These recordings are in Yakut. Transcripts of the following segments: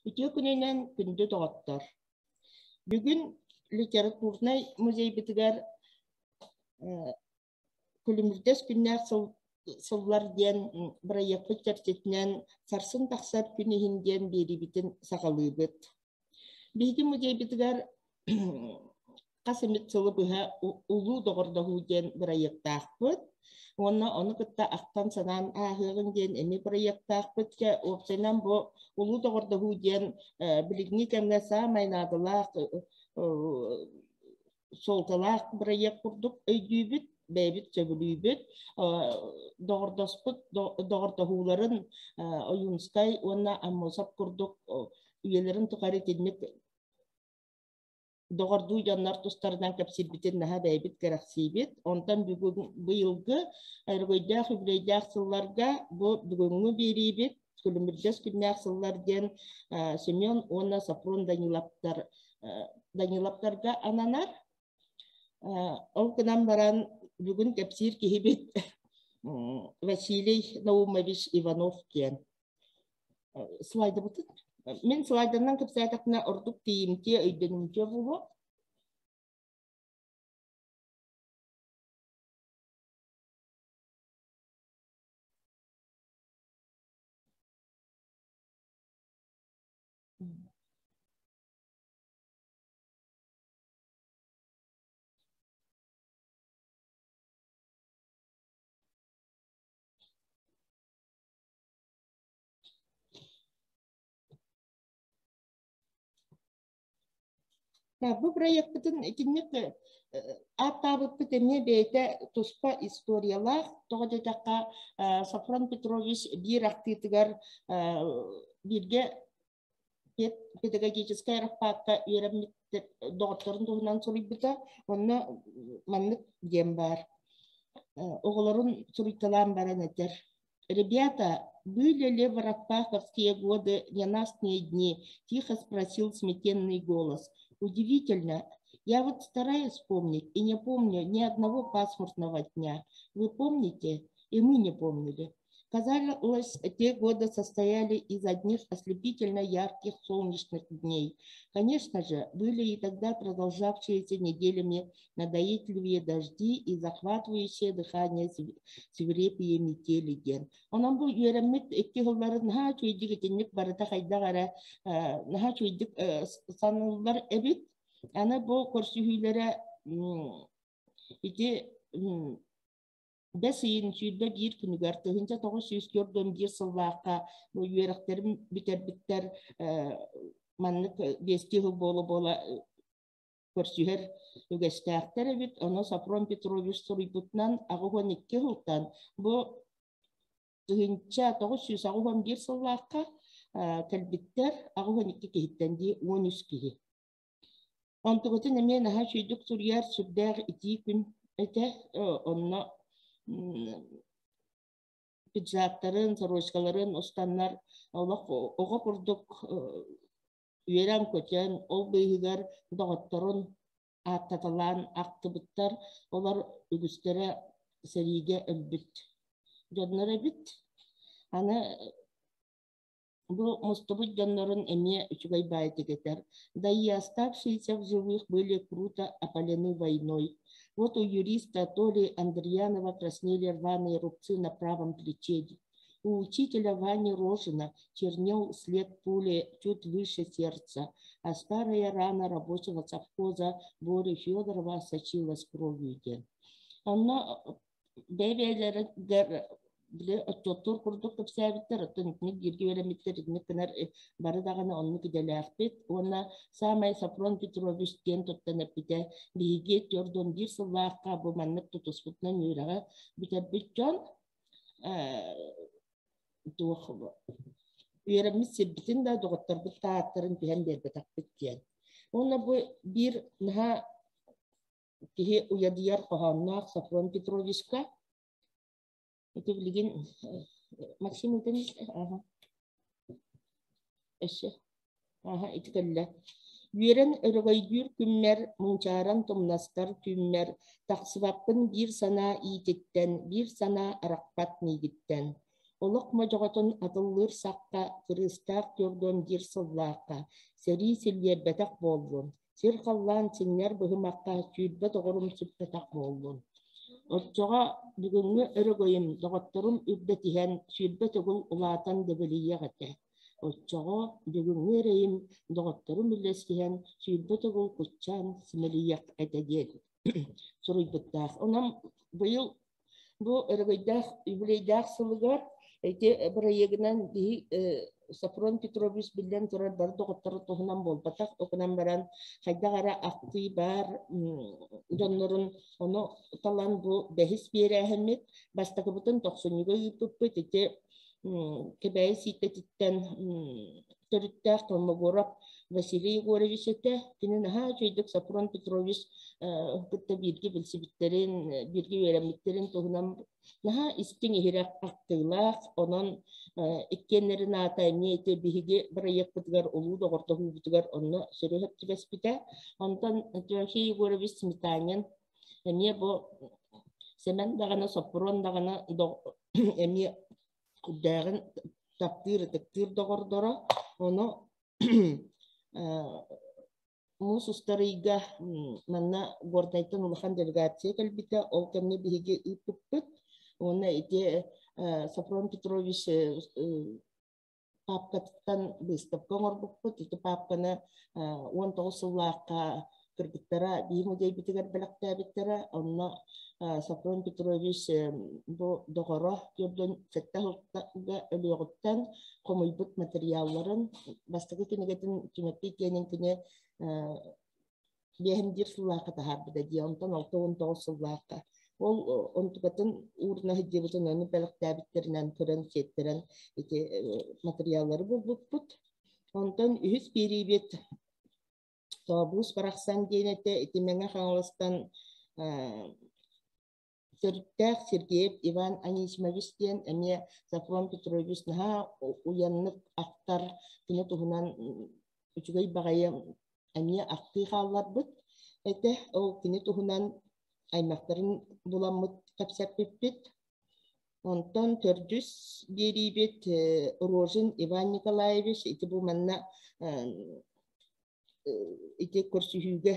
Үтүө күнүнэн күндү доҕоттор! Бүгүн литературнай музейбытыгар Күлүмүрдэс күннээх сыллар диэн бырайыакпыт чэрчитинэн сарсын тахсар күн иһин диэн биэриибитин саҕалыыбыт. Биһиги музейбытыгар хас эмит сылы быһа Улуу доҕордоһуу диэн бырайыактаахпыт. Уонна ону кытта ахтан-санаан ааһыаҕыҥ диэн эмиэ бырайыактаахпыт. Чэ, уопсайынан бу Улуу доҕордоһуу диэн билиҥҥи кэмҥэ саамай наадалаах суолталаах бырайыак курдук өйдүүбүт, бэйэбит сөбүлүүбүт. Доҕордоспут доҕордоһууларын Ойуунскай уонна Аммосов курдук үйэлэрин тухары итинник доҕордуу дьоннор тустарынан кэпсиирбитин наһаа бэйэбит кэрэхсиибит. Онтон бүгүн быйылгы өрөгөйдөөх үбүлүөйдээх сылларга бу бүгүҥҥү биэриибит Күлүмүрдэс күннээх сыллар диэн Семен уонна Сафрон Даниловтар Даниловтарга ананар. Ол гынан баран бүгүн кэпсиир киһибит Василий Наумович Иванов диэн. Слайдыбытын. Мин слайданан кэпсээтэхпинэ ордук тиийимтиэ, өйдөнүмтүө буолуо. Бу проекпытын итинник ааттаабыппыт эмиэ бэйэтэ туспа историялаах. Тоҕо диэтэххэ, Софрон Петрович биир ахтыытыгар бииргэ педагогическай рабфакка үөрэммит доҕотторун туһунан суруйбута. Онно маннык диэн баар. Оҕолорун суруйталаан баран этэр. «Ребята, были ли в рабфаковские годы ненастные дни?» – тихо спросил смятенный голос. «Удивительно, я вот стараюсь вспомнить и не помню ни одного пасмурного дня. Вы помните?» И мы не помнили. Казалось, те годы состояли из одних ослепительно ярких солнечных дней. Конечно же, были и тогда продолжавшиеся неделями надоедливые дожди и захватывающее дыхание свирепые метели диэн. Онон бу үөрэммит икки сылларын наһаа үчүгэйдик итинник барыта хайдах эрэ наһаа үчүгэйдик саныыллар эбит. Аны бу көрсүһүүлэрэ ити бэс ыйын 21 күнүгэр 1941 сыллаахха бу үөрэхтэрин бүтэрбиттэр маннык биэстии сыл буола-буола көрсүһэр үгэстээхтэр эбит. Ону Софрон Петрович суруйбутунан 82 сылтан бу 1981 сыллаахха кэлбиттэр 82 киһиттэн дии 13 киһи. Онтугутун эмиэ наһаа үчүгэйдик суруйар сүрдээх итии күн этэ. Онно пиджактарын, сорочкаларын устаннар олох оҕо курдук үөрэн-көтөн, ол быыһыгар доҕотторун ааттаталаан ахтыбыттар, олор үгүстэрэ сэриигэ өлбүт дьоннор эбит. Аны бу мустубут дьоннорун эмиэ үчүгэй баайытык этэр. Да и оставшиеся в живых были круто опалены войной. Вот у юриста Толи Андреянова краснели рваные рубцы на правом плече. У учителя Вани Рожина чернел след пули чуть выше сердца, а старая рана рабочего совхоза Бори Федорова сочилась кровью. Онно бэйбээлэригэр били отчуоттуур курдук кэпсээбиттэр, оттон итинник бииргэ үөрэммиттэр итинник гынар бары даҕаны оннук идэлээхпит. Уонна саамай Софрон Петрович диэн туттан эппитэ, биһиги 41 сыллаахха бу маннык тутуспутунан үөрэҕи бүтэрбит дьон туох үөрэммит сирбитин да доҕотторбут да ааттарын түһэн биэрбэтэхпит диэн. Уонна бу биир наһаа киһи уйадыйар хоһоонноох Софрон Петровичка ити билигин Максим ыытан өссө Ааһа ити кэллэ. Үөрэн өрөгөйдүүр күммэр, мунчааран тумнастар түүммэр, тахсыбаппын биир санаа иититтэн, биир санаа арахпат миигиттэн. Олох модьоҕотун атыллыыр сахха кырыыстаах түөргүөн диир сыллаахха сэрии силлиэрбэтэх буоллун, сир-халлаан сиҥнэр быһымахха 20 доҕорум сүппэтэх буоллун. Оччоҕо бүгүҥҥү өрөгөйүм доҕотторум үрдэтиһэн 20 төгүл улаатан дэбилийиэх этэ. Оччоҕо бүгүҥҥү эрэйим доҕотторум үллэстиһэн 20 төгүл куччаан симэлийиэх этэ диэн суруйбуттаах. Онон быйыл бу өрөгөйдөөх юбилейдаах сылыгар ити бырайыагынан биһи Софрон Петрович биллэн турар бары доҕоттору туһунан буолбатах, окунан баран хайдах эрэ ахтыы баар дьоннорун ону талан бу бэһис биэрээһиммит бастакыбытын тохсунньуга ыыппыппыт ити Кэбээйи Сииттэтиттэн төрүттээх Колмогоров Василий Егорович этэ. Кини наһаа үчүгэйдик Софрон Петрович кытта бииргэ билсибиттэрин, бииргэ үөрэммиттэрин туһунан наһаа истиҥ иһирэх ахтыылаах. Онон иккиэннэрин аата эмиэ ити биһиги бырайыакпытыгар улуу доҕордоһуубутугар онно сөрү түбэспитэ. Онтон Тимофей Егорович Сметанин эмиэ бу Сэмэн даҕаны, Соппуруон даҕаны эмиэ курдээҕин таптыыр, ытыктыыр доҕордоро. Ону муус устар ыйга манна Горнайтан улахан делегация кэлбитэ. Ол кэмҥэ биһиги ыыппыппыт. Уонна ити Софрон Петрович паапкатыттан быыстапка оҥорбуппут. Ити паапканы 19 сыллаахха кыргыттара биир музейбытыгар бэлэхтээбиттэрэ. Онно Софрон Петрович бу доҕоро түөрдүн сэттэ сылга өлүөҕүттэн хомуйбут материалларын бастакы кинигэтин Түмэппий диэнин кини биэһин биир сыллаахха таһаарбыта дии, онтон 69 сыллаахха. Ол онтукатын ууруна сылдьыбытын ону бэлэхтээбиттэринэн көрөн сиэттэрэн ити материаллары булбуппут. Онтон үһүс биэриибит Тообуус барахсан диэн этэ, ити Мэҥэ Хаҥаластан төрүттээх Сергеев Иван Анисимович диэн эмиэ Софрон Петрович наһаа уйаннык ахтар, кини туһунан үчүгэй баҕайы эмиэ ахтыы хаалларбыт этэ. Ол кини туһунан аймахтарын буламмыт кэпсэппиппит. Онтон төрдүс биэриибит Рожин Иван Николаевич ити бу манна ити көрсүһүүгэ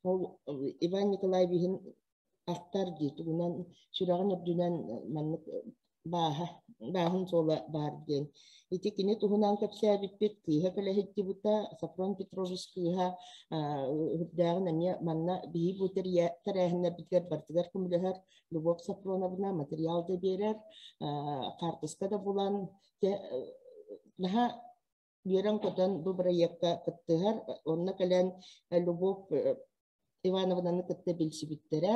Ол Иван Николаевиһын ахтар дии тугунан сүрэҕин үрдүнэн маннык бааһа бааһын суола баар диэн. Ити кини туһунан кэпсээбиппит кыыһа кэлэ сылдьыбыта Софрон Петрович кыыһа үрдээҕин эмиэ манна биһи бу тэрээһиннэрбитигэр барытыгар көмөлөһөр Любовь Софроновна материал да биэрэр, хаартыска да булан наһаа үөрэн-көтөн бу бырайыакка кыттыһар. Онно кэлэн Любовь Ивановнаны кытта билсибиттэрэ,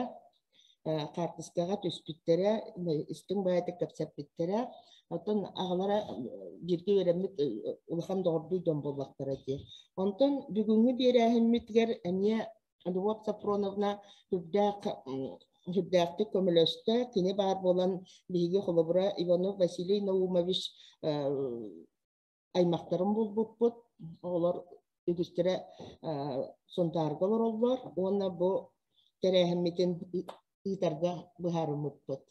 хаартыскаҕа түспүттэрэ, истиҥ баайдык кэпсэппиттэрэ. Оттон аҕалара бииргэ үөрэммит улахан доҕордуу дьон буоллахтара дии. Онтон бүгүҥҥү биэрээһиммитигэр эмиэ Любовь Софроновна үрдээх үрдээхтик көмөлөстө. Кини баар буолан биһиги холобура Иванов Василий Наумович аймахтарын булбуппут. Оҕолор үгүстэрэ Сунтаарга олороллор уонна бу тэрээһиммитин ыытарга быһаарыммыппыт.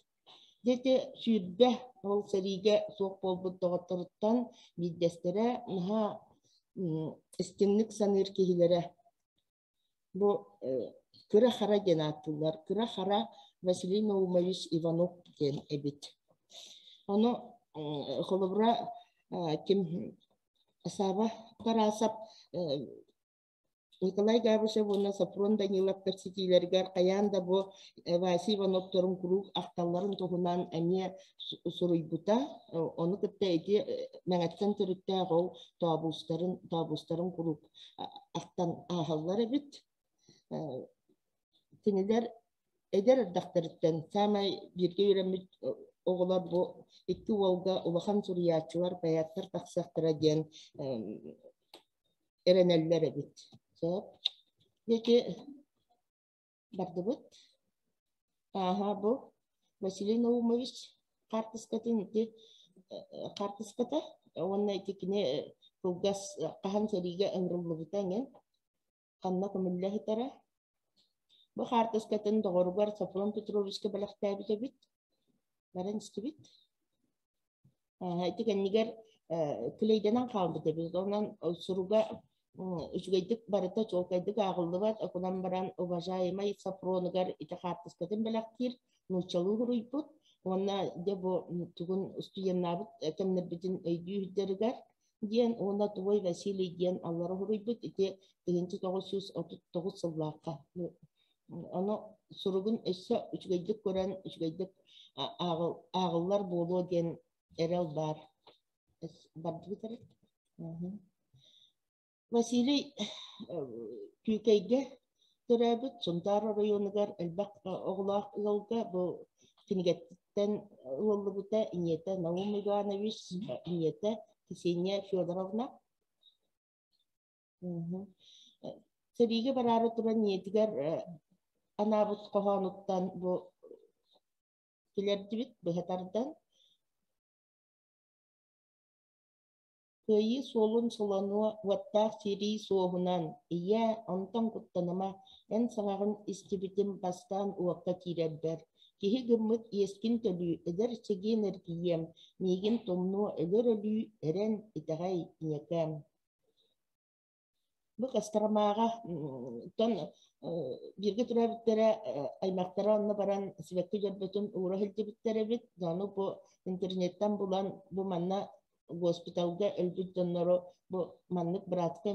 Дьэ 20 ол сэриигэ суох буолбут доҕотторуттан биирдэстэрэ наһаа истиҥник саныыр киһилэрэ Бу Кыра Хара диэн ааттыыллар. Кыра Хара Василий Наумович Иванов диэн эбит. Ону холобура ким Сааба Тарасов Николай Габышев уонна Софрон Данилов кэпсэтиилэригэр хайаан да бу Вася Ивановторун куруук ахталларын туһунан эмиэ суруйбута. Ону кытта ити Мэҥэттэн төрүттээх ол тообуустарын, тообуустарын куруук ахтан ааһаллар эбит. Кинилэр эдэр эрдэхтэриттэн саамай бииргэ үөрэммит оҕолор бу икки уолга улахан суруйааччылар, поэттар тахсыахтара диэн эрэнэллэр эбит. Сөп. Диэки бардыбыт. Ааһа бу Василий Наумович хаартыскатын ити хаартыската уонна ити кини кылгас хаһан сэриигэ ыҥырыллыбыта эҥин ханна көмүллэ сытара. Бу хаартыскатын доҕоругар Софрон Петровичка бэлэхтээбит эбит. Баран истибит. Ити кэннигэр клейдэнэн хаалбыт эбит. Онон суруга үчүгэйдик барыта чуолкайдык ааҕыллыбат. Окунан баран уважаемай Сафронугар ити хаартыскатын бэлэхтиир нууччалыы суруйбут. Уонна дьэ бу тугун устудьуоннаабыт кэмнэрбитин өйдүү сылдьарыгар диэн уонна Твой Василий диэн аллара суруйбут ити 1939 сыллаахха. Ону суругун өссө үчүгэйдик көрөн, үчүгэйдик ааҕыллар буолуо диэн эрэл баар. Бардыбыт эрэ. Василий Күүкэйгэ төрөөбүт Сунтаар оройуонугар элбэх оҕолоох ыалга бу кинигэттэн уоллубута ийэтэ Наум Иванович, ийэтэ Ксения Федоровна. Сэриигэ бараары туран ийэтигэр анаабыт хоһоонуттан бу килэрдибит быһа тардан Кыайыы суолун солонуо уоттаах сирии суоһунан, ийээ, онтон куттаныма, эн саҥаҕын истибитим бастаан уокка киирэрбэр, киһи гыммыт иэскин төлүү, эдэр чэгиэн эргийиэм, миигин тумнуо өлөр өлүү, эрэн, итэҕэй, ийэкээм. Бу Костромаҕа тон бииргэ төрөөбүттэрэ аймахтара онно баран сибэкки дьөрбөтүн уура сылдьыбыттар эбит. Ону бу интернеттэн булан бу манна госпиталга өлбүт дьоннору бу маннык братскай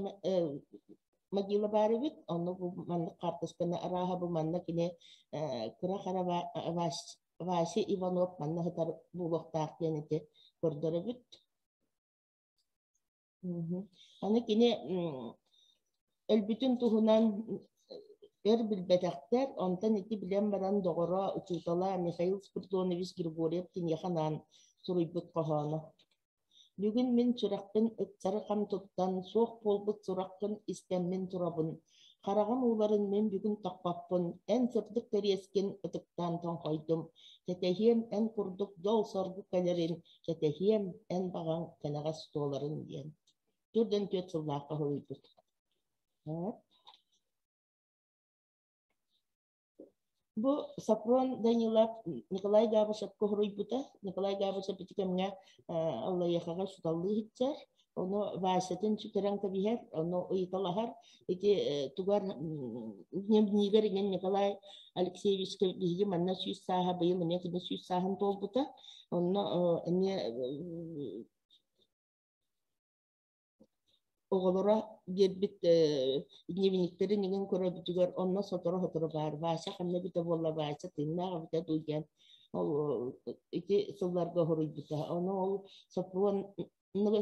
могила баар эбит. Онно бу маннык хаартысканы арааһа бу манна кини кыра хара Вася Иванов манна сытар буолуохтаах диэн ити көрдөрөбүт. Аны кини өлбүтүн туһунан өр билбэтэхтэр, онтон ити билэн баран доҕоро, учуутала Михаил Спиридонович Григорьев киниэхэ анаан суруйбут хоһооно. Бүгүн мин сүрэхпин ыксары хам туттан, суох буолбут сураххын истэммин турабын. Хараҕым ууларын мин бүгүн тохпоппун, эн сырдык кэриэскин ытыктаан тоҥхойдум. Кэтэһиэм эн курдук дьол-соргу кэлэрин, кэтэһиэм эн баҕаҥ кэнэҕэс туоларын диэн. 44 сыллаахха суруйбут. Бу Сафрон Данилов Николай Габышевка суруйбута. Николай Габышев ити кэмҥэ Аллайыахаҕа учууталлыы сылдьар. Ону Васятын сүтэрэн кэбиһэр, ону ыйыталаһар. Ити тугар дневнигэр иҥэн Николай Алексеевичка биһиги манна 100 сааһа быйыл эмиэ кини 100 сааһын туолбута. Онно эмиэ оҕолоро биэрбит дневниктэрин иҥин көрөбүтүгэр онно сотору-сотору баар Вася ханна эбитэ буолла Вася тыыннаах эбитэ дуу диэн ол ити сылларга суруйбута. Ону ол Сопрун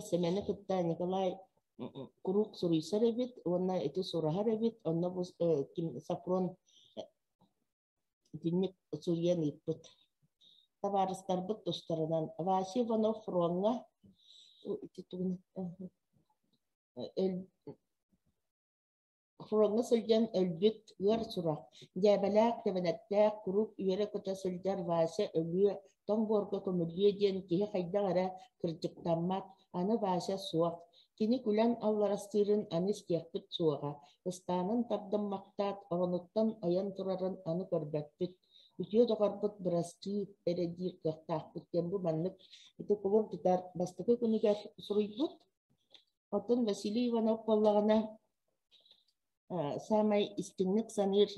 Сэмэни кытта Николай куруук суруйсар эбит уонна ити сураһар эбит. Онно бу Сопрун итинник суруйан ыыппыт. Табаарыстарбыт тустарынан Вася Иванов фроҥҥа Фроҥҥа сылдьан өлбүт ыар сурах, дьээбэлээх, тэбэнэттээх, куруук үөрэ-көтө сылдьар Вася өлүө, тоҥ буорга көмүллүө диэн киһи хайдах эрэ кырдьыктаммат, аны Вася суох. Кини күлэн алларастыырын аны истиэхпит суоҕа, ыстаанын тардыммахтаат, оронуттан ойон турарын аны көрбөппүт. Үтүө доҕорбут бырастыы эрэ диир кыахтаахпыт диэн бу маннык ити кулун тутар бастакы күнүгэр суруйбут. Оттон Василий Иванов буоллаҕына саамай истиҥник саныыр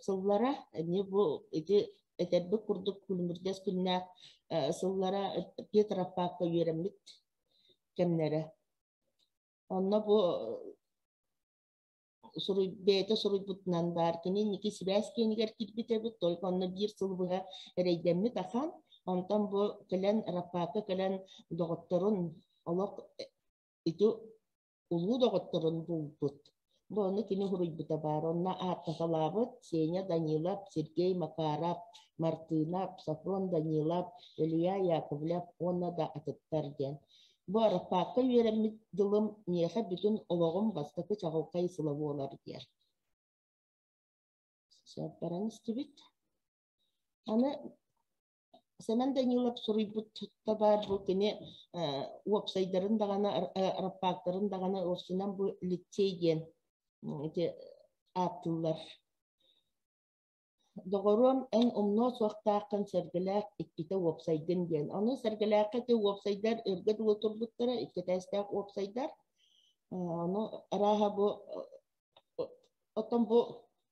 сыллара эмиэ бу ити этэрбит курдук күлүмүрдэс күннээх сыллара Петропавка үөрэммит кэмнэрэ. Онно бу суруй, бэйэтэ суруйбутунан баар. Кини инники сибээс киэнигэр киирбит эбит, только онно биир сыл быһа эрэйдэммит ахан. Онтон бу кэлэн, Раппака кэлэн доҕотторун олох ити улуу доҕотторун булбут. Бу ону кини суруйбута баар. Онно ааттаталаабыт Сеня Данилов, Сергей Макаров, Мартынов, Софрон Данилов, Илья Яковлев уонна да атыттар диэн. Бу Арапаакка үөрэммит дьылым миэхэ бүтүн олоҕум бастакы чаҕылхай сыла буолар диэр. Сөп баран истибит. Аны Сэмэн Данилов суруйбут баар бу кини уопсайдарын даҕаны, араппаактарын даҕаны уопсайынан бу лицей диэн ити ааттыыллар. Доҕоруом, эн умнуо суохтааххын Сэргэлээх иккитэ уопсайгын диэн. Ону Сэргэлээххэ ити уопсайдар өргө дылы турбуттара, икки этээстээх уопсайдар. Ону арааһа бу оттон бу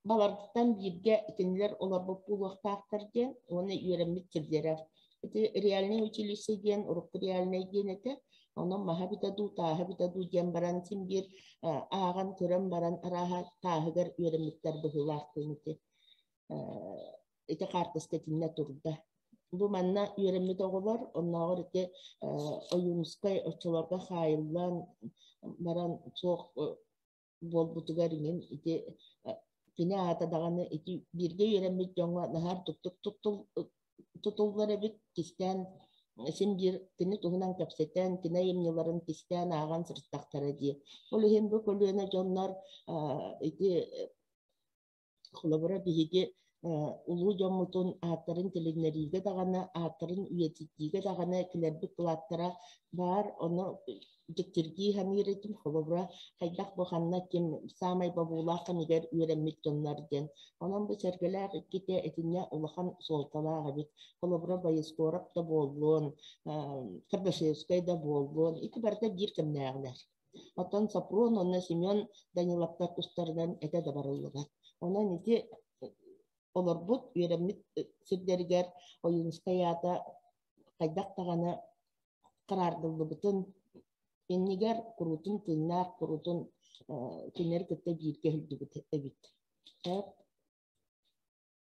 балартан бииргэ кинилэр олорбут буолуохтаахтар диэн уонна үөрэммит сирдэрэ. Ити реальнай училище диэн урукку реальнай диэн этэ. Онон маһа бүтэ дуу, тааһа бүтэ дуу диэн баран син биир ааҕан көрөн баран арааһа тааһыгар үөрэммиттэр быһыылаах диэн ити ити хаартыска итиннэ турда. Бу манна үөрэммит оҕолор оннооҕор ити Ойуунускай оччолорго хаайыллан баран суох буолбутугар иҥин ити кини аата даҕаны ити бииргэ үөрэммит дьоҥҥо наһаа туттук тутуллар эбит кистээн син биир кини туһунан кэпсэтэн кини айымньыларын кистээн ааҕан сырыттахтара дии. Ол иһин бу көлүөнэ дьоннор ити Холобура, биһиги улуу дьоммутун ааттарын тилиннэриигэ даҕаны, ааттарын үйэтитиигэ даҕаны килэрбит кылааттара баар. Ону дьиктиргии саныыр этим. Холобура, хайдах бу ханна ким саамай бобуулаах кэмигэр үөрэммит дьоннор диэн. Онон бу Сэргэлээх иккитэ итиннэ улахан суолталаах эбит. Холобура, Боескоров да буоллун, Кардашевскай да буоллун, ити барыта биир кэмнээҕилэр. Оттон Сопрун уонна Семен Даниловтар тустарынан этэ да барыллыбат. Онон ити олорбут, үөрэммит сирдэригэр Ойуунускай аата хайдах даҕаны хараардыллыбытын иннигэр куруутун тыыннаах, куруутун кинилэри кытта бииргэ сылдьыбыт эбит.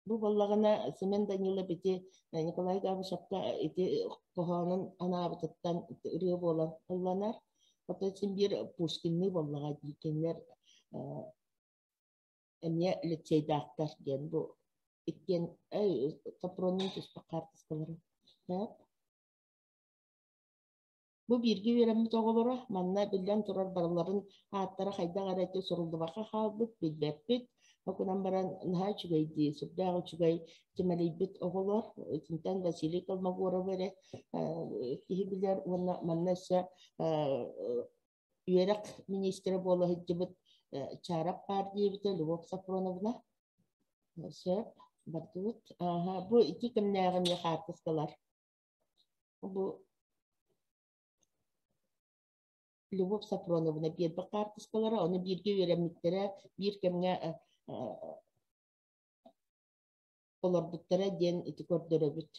Бу буоллаҕына Семен Данилов ити Николай Габышевка ити хоһоонун анаабытыттан ырыа буолан ылланар. Оттон син биир Пушкинныы буоллаҕа дии кинилэр эмиэ лицейдаахтар диэн бу иккиэн Сопронун түспэх хаартыскалара. Бу бииргэ үөрэммит оҕолоро манна биллэн турар барыларын ааттара хайдах эрэ ити суруллубакка хаалбыт, билбэппит. Ол гынан баран наһаа үчүгэй дии, сүрдээх үчүгэй чэмэлийбит оҕолор. Итинтэн Василий Колмогоров эрэ киһи билэр уонна манна өссө үөрэх миниистирэ буола сылдьыбыт Чаарап баар диэбитэ Любовь Софроновна. Сөп, бардыбыт. Бу ити кэмнээҕи эмиэ хаартыскалар. Бу Любовь Софроновна биэрбит хаартыскалара, ону бииргэ үөрэммиттэрэ, биир кэмҥэ олорбуттара диэн ити көрдөрөбүт.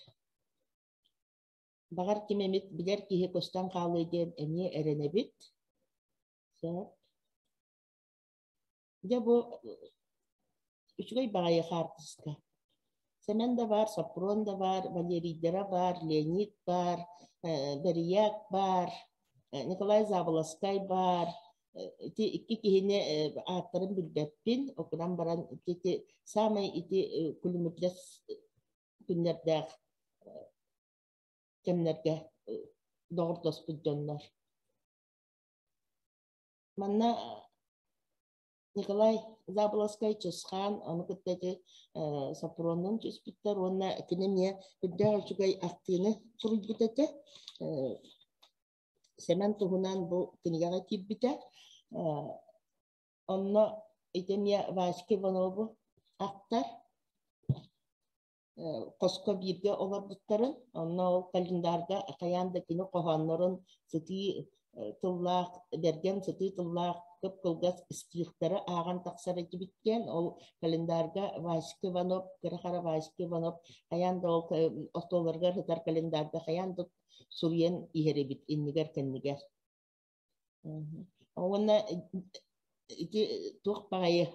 Баҕар ким эмит билэр киһи көстөн хаалыа диэн эмиэ эрэнэбит. Сөп. Дьэ бу үчүгэй баҕайы хаартыска. Сэмэн да баар, Соппуруон да баар, Валерийдара баар, Леонид баар, Бэрийээк баар, Николай Заболоцкай баар. Ити икки киһини ааттарын билбэппин, ол гынан баран ити саамай ити күлүмүрдэс күннэрдээх кэмнэргэ доҕордоспут дьоннор. Манна Николай Заболоцкай Чысхаан ону кытта ити Соппуруоннуун түспүттэр уонна кини эмиэ үрдээх үчүгэй ахтыыны суруйбут этэ. Сэмэн туһунан бу кинигэҕэ киирбитэ. Онно ити эмиэ Васька Иванову ахтар. Хоско бииргэ олорбуттарын, онно ол календарга хайаан да кини хоһооннорун сытыы тыллаах, бэргэн сытыы тыллаах кып-кылгас стихтары ааҕан тахсар этибит диэн, ол календарга Васька Иванов, кыра-хара Васька Иванов хайаан да ол остуолларыгар сытар календарга хайаан да суруйан иһэр эбит иннигэр-кэннигэр. Уонна ити туох баҕайы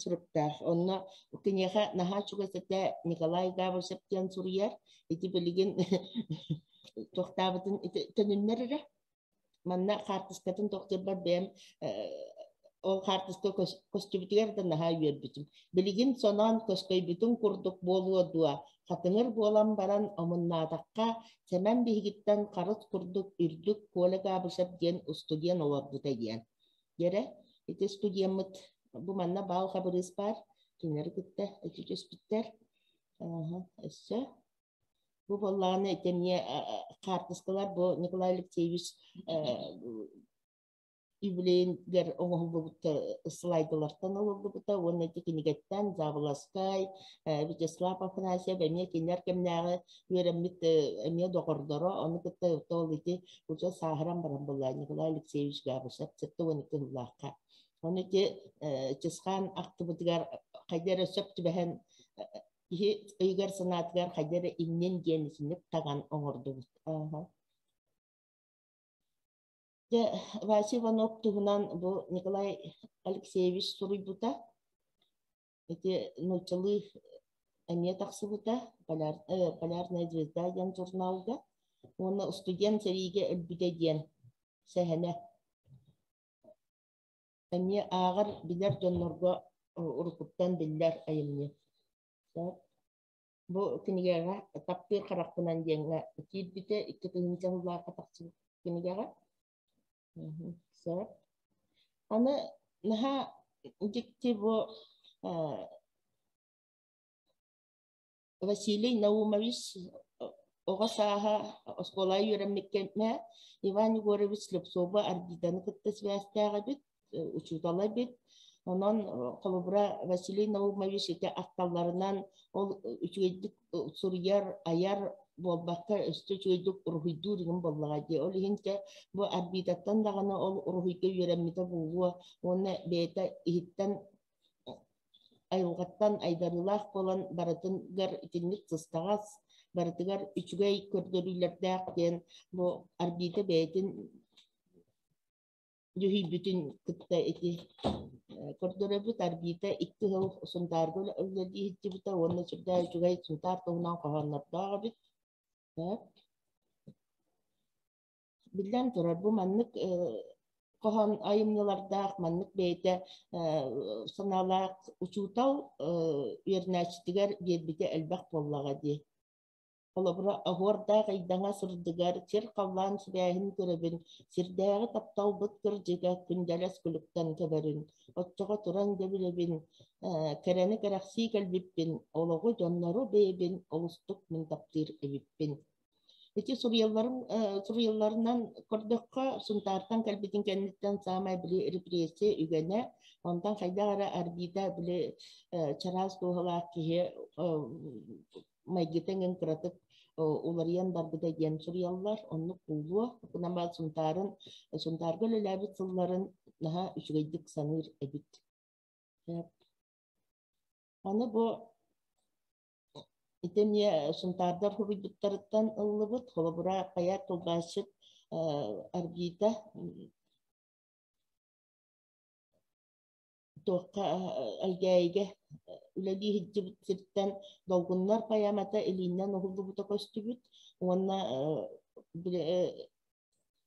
суруктаах. Онно киниэхэ наһаа чугас этэ Николай Габышев диэн суруйар. Ити билигин туохтаабытын ити төнүннэр эрэ. Манна хаартыскатын тохтуурбар бэйэм ол хаартыска көстүбүтүгэр да наһаа үөрбүтүм. Билигин соноон көскөйбүтүн курдук буолуо дуо, хатыҥыр буолан баран омуннаатахха, Сэмэн биһигиттэн харыс курдук үрдүк Коля Габышев диэн устудьуон олорбута диэн. Дьэрэ, ити студеммыт бу манна баал хабырыыс баар, кинилэри кытта ити түспүттэр. Өссө бу буоллаҕына ити эмиэ хаартыскалар бу Николай Алексеевич. Юбилейыгар оҥоһуллубут слайдалартан ылыллыбыта уонна ити кинигэттэн Заболоцкай, Вячеслав Афанасьев эмиэ кинилэр кэмнээҕи үөрэммит эмиэ доҕордоро, ону кытта ол ити уже сааһыран баран буолла Николай Алексеевич Габышев 72 сыллаахха. Ону ити Чысхаан ахтыбытыгар хайда эрэ сөп түбэһэн киһи өйүгэр-санаатыгар хайда эрэ иннин диэн итинник таҥан оҥордубут. Дьэ, Вася Иванов туһунан бу Николай Алексеевич суруйбута. Ити нууччалыы эмиэ тахсыбыта «Полярная звезда» диэн журналга. Уонна «Студент сэриигэ өлбүтэ» диэн сэһэнэ. Эмиэ ааҕар, билэр дьоннорго уруккуттан биллэр айымньы. Бу кинигэҕэ «Таптыыр харахпынан» диэҥҥэ киирбитэ, 2000 сыллаахха тахсыбыт кинигэҕэ. Сөп. Аны наһаа дьикти бу Василий Наумович оҕо сааһа оскуолаҕа үөрэммит кэмэ Иван Егорович Слепцова Арбитаны кытта сибээстээх эбит, учуутала эбит. Онон холобура Василий Наумович ити ахталларынан ол үчүгэйдик суруйар, айар буолбакка өссө үчүгэйдик уруһуйдуур игин буоллаҕа дии. Ол иһин дьэ бу Арбитаттан даҕаны ол уруһуйга үөрэммитэ буолуо уонна бэйэтэ иһиттэн айылҕаттан айдарыылаах буолан барытыгар итинник сыстаҕас, барытыгар үчүгэй көрдөрүүлэрдээх диэн бу Арбита бэйэтин дьүһүйбүтүн кытта ити көрдөрөбүт. Арбита икки сыл Сунтаарга үлэлии сылдьыбыта уонна сүрдээх үчүгэй Сунтаар туһунан хоһооннордоох эбит. Биллэн турар, бу маннык хоһоон айымньылардаах, маннык бэйэтэ санаалаах учуутал үөрэнээччитигэр биэрбитэ элбэх буоллаҕа дии. Холобура, оһуордаах ыйдаҥа сырдыгар сир-халлаан сибээһин көрөбүн, сирдээҕи тапталбыт кырдьыга күндэлэс күлүктэн көбөрүн, оччоҕо туран дьэ билэбин, кэрэни кэрэхсии кэлбиппин, олоҕу, дьоннору бэйэбин олустук мин таптыыр эбиппин. Ити суруйалларын суруйалларынан көрдөххө, Сунтаартан кэлбитин кэнниттэн саамай били репрессия үгэнэ, онтон хайдах эрэ Арбита били чараас дууһалаах киһи майгыта эҥин кыратык уларыйан барбыта диэн суруйаллар. Оннук буолуо. Гынан баран Сунтаарын, Сунтаарга үлэлээбит сылларын наһаа үчүгэйдик саныыр эбит. Аны бу Ити эмиэ Сунтаардар суруйбуттарыттан ыллыбыт. Холобура, хайа тылбаасчыт Арбита туохха Элгээйигэ үлэлии сылдьыбыт сиртэн Долгуннар поэмата илиинэн уһуллубута көстүбүт уонна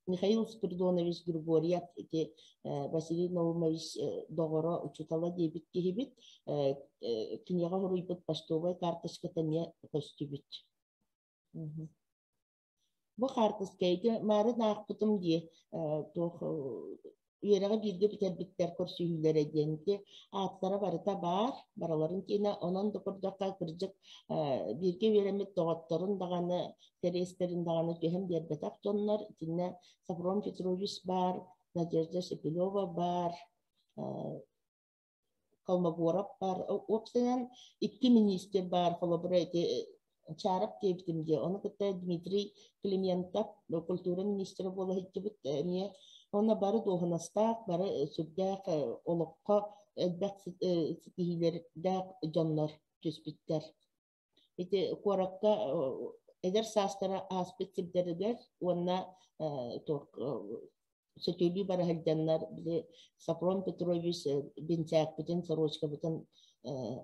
Михаил Спиридонович Григорьев ити Василий Наумович доҕоро, учуутала диэбит киһибит киниэхэ суруйбут почтовай карточката эмиэ көстүбүт. Бу хаартыска ити маарын аахпытым дии туох үөрэҕи бииргэ бүтэрбиттэр көрсүһүүлэрэ диэн ити ааттара барыта баар, барыларын киинэ. Онон да көрдөххө, кырдьык бииргэ үөрэммит доҕотторун даҕаны, кэриэстэрин даҕаны түһэн биэрбэтэх дьоннор. Итиннэ Софрон Петрович баар, Надежда Шепелева баар, Колмогоров баар. Уопсайынан икки миниистир баар, холобура ити Чаарап диэбитим дии. Ону кытта Дмитрий Климентов культура министрэ буола сылдьыбыт эмиэ. Уонна бары дуоһунастаах, бары сүрдээх олоххо элбэх ситиһиилэрдээх дьоннор түспүттэр. Ити куоракка эдэр саастара ааспыт сирдэригэр уонна туох сөтүөлүү бара сылдьаннар били Сафрон Петрович бинсээкпитин, сорочкабытын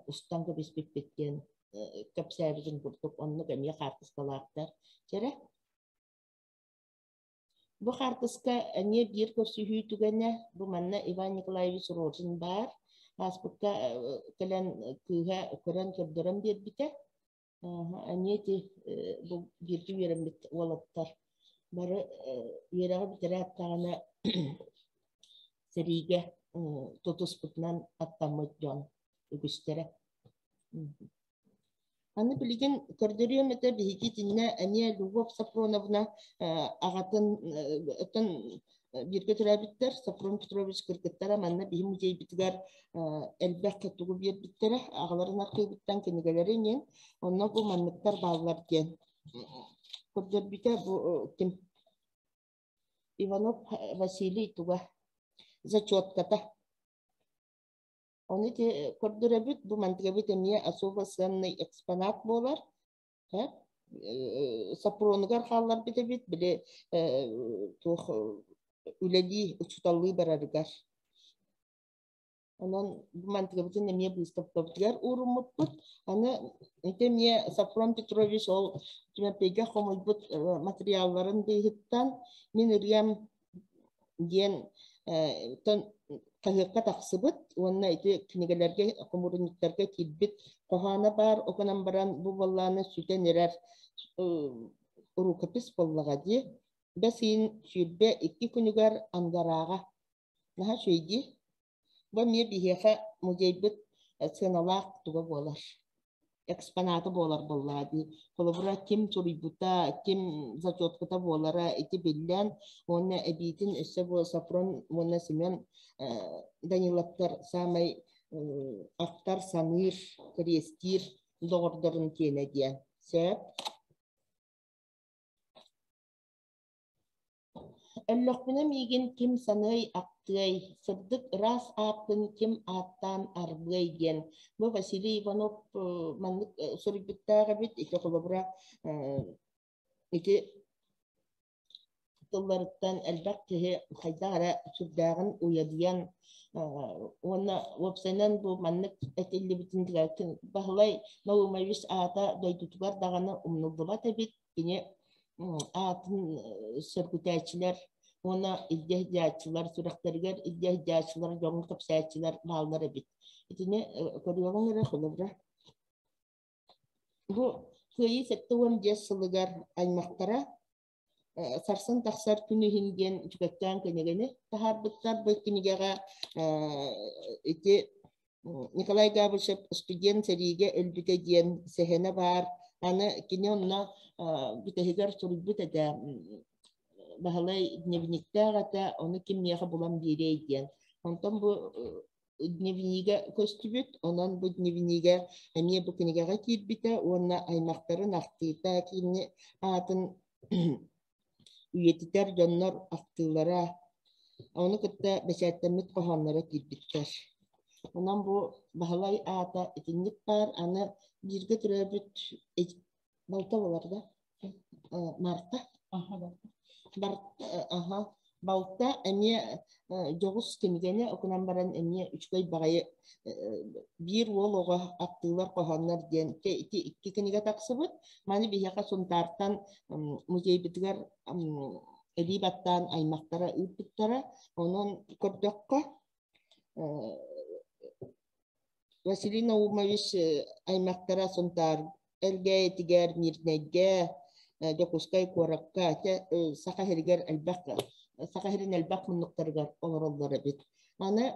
устан кэбиспиппит диэн кэпсээбитин курдук оннук эмиэ хаартыскалаахтар. Чэрэ Бу хаартыска эмиэ биир көрсүһүү түгэнэ. Бу манна Иван Николаевич Рожин баар. Ааспыкка кэлэн кыыһа көрөн көрдөрөн биэрбитэ. Эмиэ ити бу бииргэ үөрэммит уолаттар бары үөрэҕи бүтэрээт даҕаны сэриигэ тутуспутунан аттаммыт дьон үгүстэрэ. Аны билигин көрдөрүөм этэ биһиги итиннэ эмиэ Любовь Сафроновна аҕатын оттон бииргэ төрөөбүттэр Сафрон Петрович кыргыттара манна биһи музейбытыгар элбэх тугу биэрбиттэрэ аҕаларын архыыбыттан кинигэлэри иҥин онно бу манныктар бааллар диэн көрдөрбүтэ бу ким Иванов Василий туга зачетката. Ону ити көрдөрөбүт, бу мантыгабыт эмиэ особо ценный экспонат буолар. Сопронугар хаалларбыт эбит, били туох үлэлии, учууталлыы барарыгар. Онон бу мантыгабытын эмиэ быыстапкабытыгар ууруммуппут. Аны ити эмиэ Сафрон Петрович ол Түмэппийгэ хомуйбут материалларын быыһыттан мин ырыам диэн хаһыакка тахсыбыт уонна ити кинигэлэргэ хомуурунньуктарга киирбит хоһооно баар оконон баран бу буоллааны сүтэн эрэр рукопись буоллаҕа дии. Бэс ыйын 22 күнүгэр Ангарааҕа наһаа үчүгэй дии. Бу эмиэ биһиэхэ музейбыт сыаналаах туга буолар, экспоната буолар буоллаҕа дии. Холобура, ким суруйбута, ким зачетката буолара ити биллэн уонна эбиитин өссө бу Софрон уонна Семен Даниловтар саамай ахтар, саныыр, кэриэстиир доҕордорун киэнэ диэн. Сөп. Өллөхпүнэ миигин ким саныай, ахтыай, сырдык ыраас ааппын ким ааттаан арбыай диэн. Бу Василий Иванов маннык суруйбуттаах эбит. Ити холобура ити тылларыттан элбэх киһи хайдах эрэ сүрдээҕин уйадыйан уонна уопсайынан бу маннык этиллибитин Баһылай Наумович аата дойдутугар даҕаны умнуллубат эбит. Кини аатын сөргүтээччилэр уонна илдьэ сылдьааччылар, сүрэхтэригэр илдьэ сылдьааччылар, дьоҥҥо кэпсээччилэр бааллар эбит. Итини көрүөҕүҥ эрэ холобура. Бу Кыайыы 75 сылыгар аймахтара сарсын тахсар күн иһин диэн үчүгэйдээн кинигэни таһаарбыттар. Бу кинигэҕэ ити Николай Габышев студент сэриигэ өлбүтэ диэн сэһэнэ баар. Аны кини онно бүтэһигэр суруйбут этэ Баһылай дневниктээх этэ, ону ким миэхэ булан биэриэй диэн. Онтон бу дневнигэ көстүбүт, онон бу дневнигэ эмиэ бу кинигэҕэ киирбитэ уонна аймахтарын ахтыыта кини аатын үйэтитэр дьоннор ахтыылара, ону кытта бэчээттэммит хоһоонноро киирбиттэр. Онон бу Баһылай аата итинник баар, аны бииргэ төрөөбүт балта буолар да Марта аха балта эмиэ дьоҕус кинигэни окунан баран эмиэ үчүгэй баҕайы биир уол оҕо ахтыылар хоһооннор диэн ити икки кинигэ тахсыбыт. Маны биһиэхэ Сунтаартан музейбытыгар илии баттаан аймахтара ыыппыттара. Онон көрдөххө Василий Наумович аймахтара Сунтаар Элгээйитигэр, Мирнэйгэ, Дьокуускай куоракка, Саха сиригэр элбэх Саха сирин элбэх муннуктарыгар олороллор эбит. Аны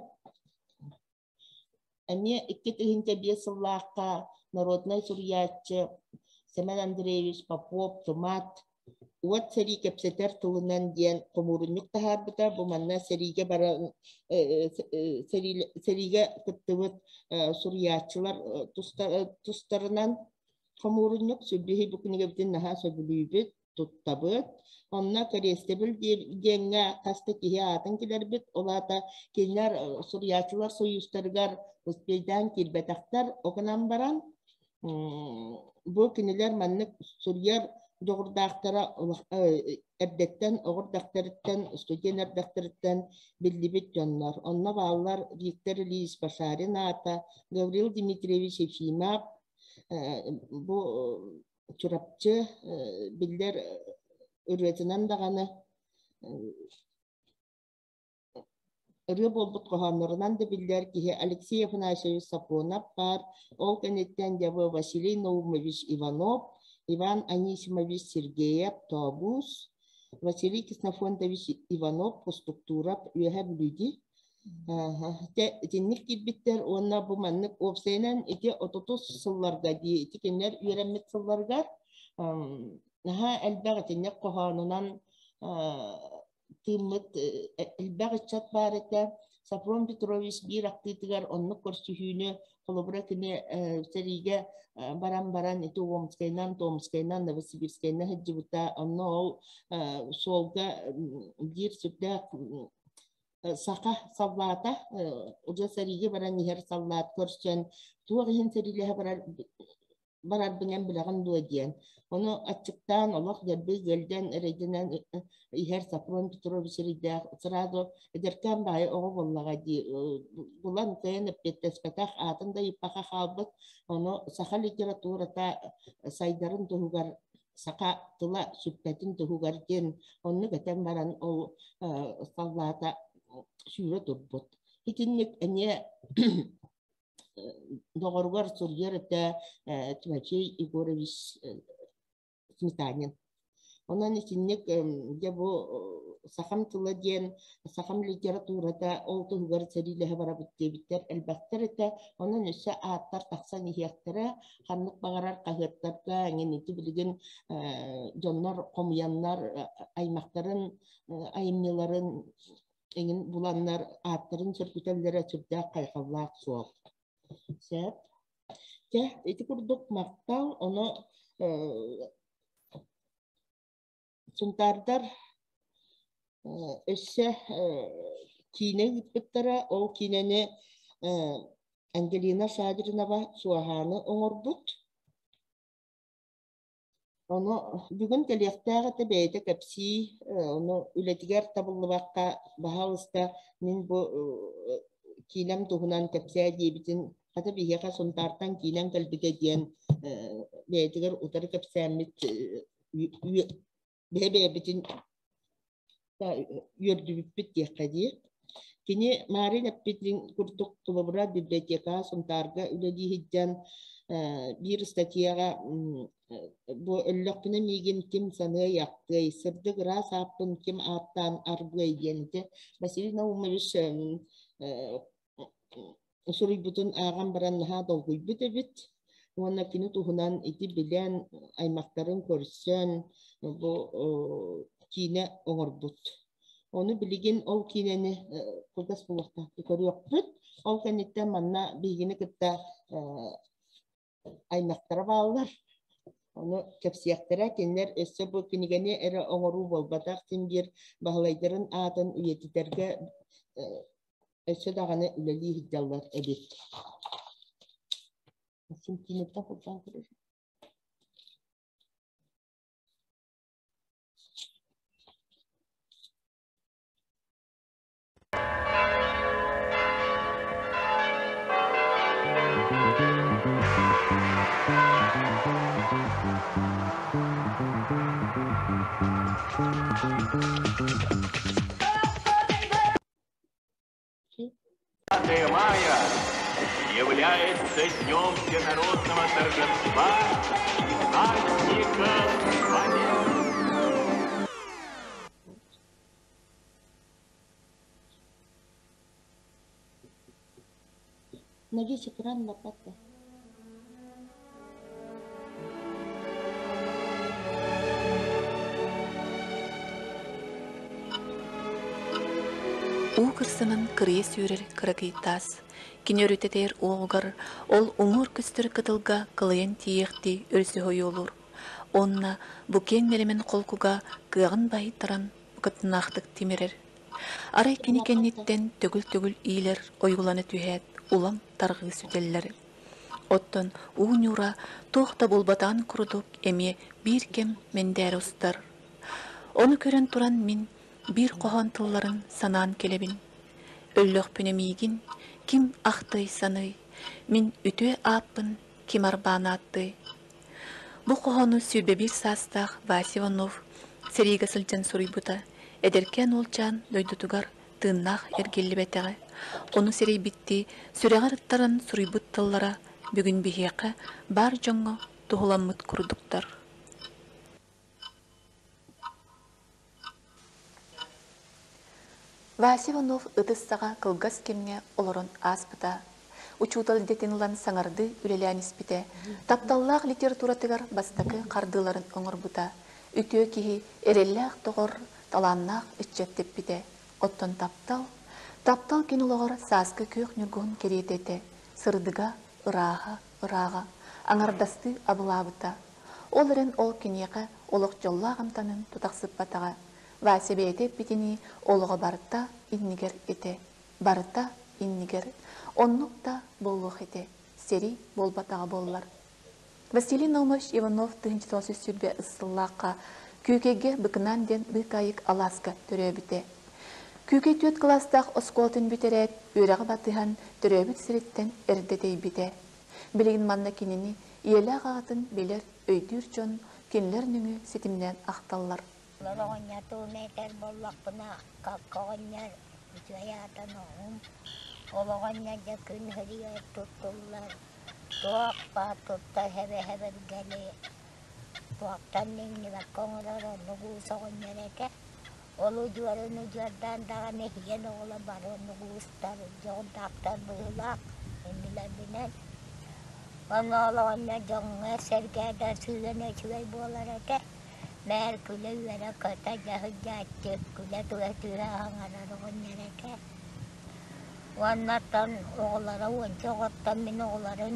эмиэ 2005 сыллаахха народнай суруйааччы Семен Андреевич Попов Тумат Уот сэрии кэпсэтэр тылынан диэн хомуурунньук таһаарбыта. Бу манна сэриигэ баран сэриигэ кыттыбыт суруйааччылар тустарынан хомуурунньук. Сүрдүһүй бу кинигэбитин наһаа сөбүлүүбүт, туттабыт. Онно кэриэстэбил диэҥҥэ хас да киһи аатын килэрбит. Ол аата кинилэр суруйааччылар сойуустарыгар успейдаан киирбэтэхтэр. Ол гынан баран бу кинилэр маннык суруйар дьоҕурдаахтара эрдэттэн оҕо эрдэхтэриттэн, студент эрдэхтэриттэн биллибит дьоннор. Онно бааллар Виктор Ильич Башарин аата, Гаврил Дмитриевич Ефимов, бу Чурапчы биллэр ырыатынан даҕаны ырыа буолбут хоһооннорунан да биллэр киһи Алексей Афанасьевич Сапонов баар, ол кэнниттэн дьэ Василий Наумович Иванов, Иван Анисимович Сергеев Тообуус, Василий Ксенофонтович Иванов Кустуктуров Үөһэ Бүлүүдий. Дьэ итинник киирбиттэр уонна бу маннык уопсайынан ити отутус сылларга дии ити кинилэр үөрэммит сылларыгар наһаа элбэх итинник хоһоонунан тыыммыт элбэх ыччат баар этэ. Софрон Петрович биир ахтыытыгар оннук көрсүһүүнү холобура кини сэриигэ баран баран ити Омскайынан, Томскайынан, Новосибирскайынан сылдьыбыта. Онно ол суолга биир сүрдээх саха саллаата уже сэриигэ баран иһэр саллаат көрсөн туох иһин сэриилэһэ барар барарбынан билэҕин дуо диэн. Ону аччыктаан олох дэлби ыалдьан эрэйдэнэн иһэр Софрон Петрович эрэйдээх сразу эдэркээн баайы оҕо буоллаҕа дии булан кыайан эппиэттэспэтэх аатын да ыйыппакка хаалбыт. Ону саха литературата сайдарын туһугар саха тыла сүппэтин туһугар диэн оннук этэн баран ол саллаата сүүрэ турбут. Итинник эмиэ доҕоругар суруйар этэ Тимофей Егорович Сметанин. Онон итинник дьэ бу сахам тыла диэн сахам литературата ол туһугар сэриилэһэ барабыт диэбиттэр элбэхтэр этэ. Онон өссө ааттар тахсан иһиэхтэрэ. Ханнык баҕарар хаһыаттарга эҥин ити билигин дьоннор хомуйаннар аймахтарын айымньыларын эҥин буланнар ааттарын сөргүтэллэрэ сүрдээх хайҕаллаах суол. Сөп. Чэ, ити курдук махтал, ону Сунтаардар өссө киинэ ыыппыттара, ол киинэни Ангелина Шадринова Суоһааны оҥорбут. Ону бүгүн кэлиэхтээх этэ бэйэтэ кэпсии, ону үлэтигэр табыллыбакка, баһаалыста мин бу киинэм туһунан кэпсээ диэбитин, хата биһиэхэ Сунтаартан киинэм кэлбитэ диэн бэйэтигэр утары кэпсээммит бэйэ-бэйэбитин үөрдүбүппүт диэххэ дии. Кини Маарин эппитин курдук холобура библиотекаҕа Сунтаарга үлэлии сылдьан биир ыстатыйаҕа бу өллөхпүнэ миигин ким саныай ахтыай, сырдык ыраас ааппын ким ааттаан аргыай диэн ити Василий Наумович суруйбутун ааҕан баран наһаа долгуйбут эбит уонна кини туһунан ити билэн, аймахтарын көрсөн бу киинэ оҥорбут. Ону билигин ол киинэни кылгас буолуохтаахтык көрүөхпүт. Ол кэнниттэн манна биһигини кытта аймахтара бааллар. Ону кэпсиэхтэрэ. Кинилэр өссө бу кинигэни эрэ оҥоруу буолбатах, син биир Баһылайдарын аатын үйэтитэргэ өссө даҕаны үлэлии сылдьаллар эбит. Син киинэттэн холбоон көрөр. Мая является днем всенародного торжества и праздником Победы. На весь экран лопата. Уу кырсынан кырыйа сүүрэр кыракый таас, кини өрүтэтээр уоҕугар ол уҥуор көстөр кытылга кылайан тиийиэхтии өрүсүһэ ойуолуур. Уонна бу киэҥ нэлэмэн холкуга кыаҕын баһыйтаран букатыннаахтык тимирэр. Арай кини кэнниттэн төгүл-төгүл иилэр ойуулана түһээт, улам тарҕыы сүтэллэр. Оттон уу ньуура туох да буолбатаҕын курдук эмиэ биир кэм мэндээрэ устар. Ону көрөн туран мин биир хоһоон тылларын санаан кэлэбин. Өллөхпүнэ миигин ким ахтый саный, мин үтүө ааппын ким арбаан ааттыай? Бу хоһоону 21 саастаах Вася Иванов сэриигэ сылдьан суруйбута, эдэркээн уолчаан дойдутугар тыыннаах эргиллибэтэҕэ. Ону сэрэйбиттии сүрэҕэр ыттаран суруйбут тыллара бүгүн биһиэхэ баар дьоҥҥо туһуламмыт курдуктар. Вася Иванов ытыс саҕа кылгас кэмҥэ олорон ааспыта. Учуутал идэтин ылан саҥардыы үлэлээн испитэ, тапталлаах литературатыгар бастакы хардыыларын оҥорбута, үтүө киһи, эрэллээх доҕор, талааннаах ыччат тэппитэ. Оттон таптал, таптал кини олоҕор сааскы күөх ньургуһун кэриэтэ этэ, сырдыга, ырааһа, ырааҕа, аҥардастыы абылаабыта. Ол эрэн ол киниэхэ олох дьоллоох амтанын тутахсыппатаҕа. Вася бэйэтэ эппитинии, олоҕо барыта иннигэр этэ. Барыта иннигэр. Оннук да буолуох этэ, сэрии буолбатаҕа буоллар. Василий Наумович Иванов 1920 сыллаахха Күүкэйгэ Быкынаан диэн быыкаайык алааска төрөөбүтэ. Күүкэй түөрт кылаастаах оскуолатын бүтэрээт, үөрэҕи батыһан, төрөөбүт сириттэн эрдэ тэйбитэ. Билигин манна кинини ийэлээх аҕатын билэр, өйдүүр дьон кинилэр нөҥүө ситимнээн ахталлар. Оҕонньор тугун этэр буоллахпына, какка оҕонньор үчүгэй аата ноҕум. Ол оҕонньор дьэ күн сиригэр туттуллар, туох баар туттар хэбэ-хэбэргэни туохтан да иҥнибэккэ оҥорор оннук уус оҕонньор этэ. Ол удьуорун удьуордаан даҕаны иһийэн оҕолор бары оннук уустар, дьоҕурдаахтар быһыылаах иннилэрбинэн. Онно ол оҕонньор дьоҥҥо-сэргэҕэ да сыһыана үчүгэй буолар этэ. Мээр күлэ-үөрэ көтө дьаһыйдааччы, күлэ түһэ-түһэ аһаҥарар оҕонньор этэ. Уонна оттон оҕолоро уонча оҕоттон мин оҕолорун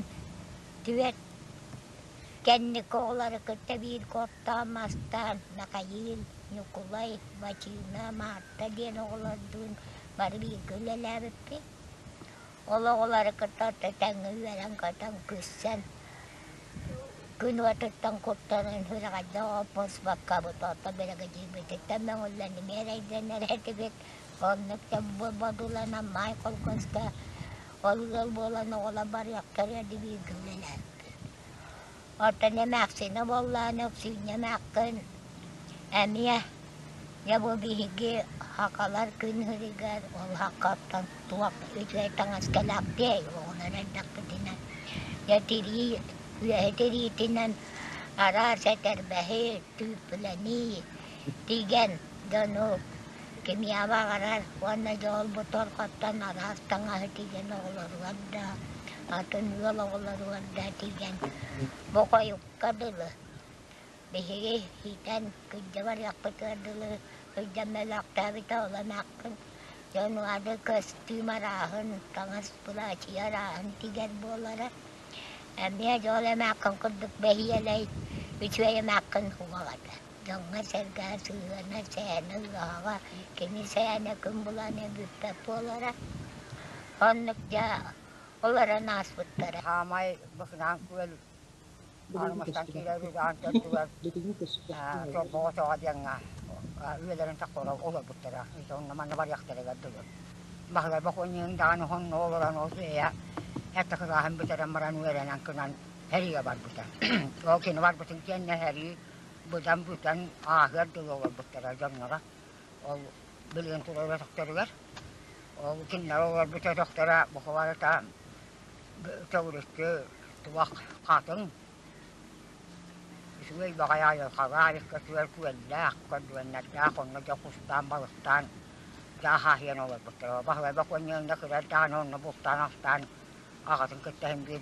түөрт кэнники оҕолору кытта бииргэ оттоон мастаан Михаил, Ньукулай, Вачина, Марта диэн оҕолордуун бары бииргэ үлэлээбиппит. Ол оҕолору кытта тэҥҥэ үөрэн-көтөн, күссэн күн уотуттан куттанан сүрэҕэлдьэ оппуспаккабыт, оттон биригэдьиирбититтэн мөҥүллэн эмиэ эрэйдэнэр этибит. Оннук да бодуланан Маай холкуоска ол ыал буолан оҕолор барыахтара дии бииргэ үлэлээбиппит. Оттон эмээхсинэ буоллаҕына Өксүүнньэ эмээххин эмиэ дьэ бу биһиги сахалар күн сиригэр ол сахаттан туох үчүгэй таҥас кэлээхтиэй оҕолор эрдэхпитинэ дьэ тирии үөһэ тириитинэн араас этэрбэһи түүппүлэнии тигэн дьону кимиэхэ баҕарар уонна дьэ ол бу торҕоттон араас таҥаһы тигэн оҕолоругар да атын ыал оҕолоругар да тигэн бу хойукка дылы биһиги иитэн кырдьа барыахпытыгар дылы сылдьан мөлөөхтөөбүтэ ол эмээххин дьон аны көстүүм арааһын таҥас былаачыйа арааһын тигэр буолара эмиэ дьол эмээххин курдук бэһиэлэй үчүгэй эмээххин уоҕа этэ дьоҥҥо-сэргэҕэ сыһыана сэһэнэ ыаһаҕа кини сэһэнэ күн булан бүппэт буолара оннук дьэ олорон ааспыттара Хаамай Быкынаан күөл Армастан киирэр үрэҕин төрдүгэр Чолбоҕо тоҕо диэҥҥэ үйэлэрин тахса олорбуттара. Онно манна барыахтарыгар дылы. Баһылай бокуонньугун даҕаны онно олорон ол бэйэ эрдэ кылааһын бүтэрэн баран үөрэнэн кынан сэриигэ барбыта. Ол кини барбытын кэннэ сэрии быдан бүтэн ааһыар дылы олорбуттара дьонноро. Ол билигин турар өтөхтөрүгэр. Ол кинилэр олорбут өтөхтөрө буквально төгүрүччү туох хатыҥ үчүгэй баҕайы айылҕалаах икки күөллээх, көрдүгэннэрдээх онно дьэ кустаан, балыктаан дьэ аһаһыйан олорбуттара. Баһылай бокуонньугунда кыра эрдэҕинэ онно бултаан-астаан аҕатын кытта иһин биир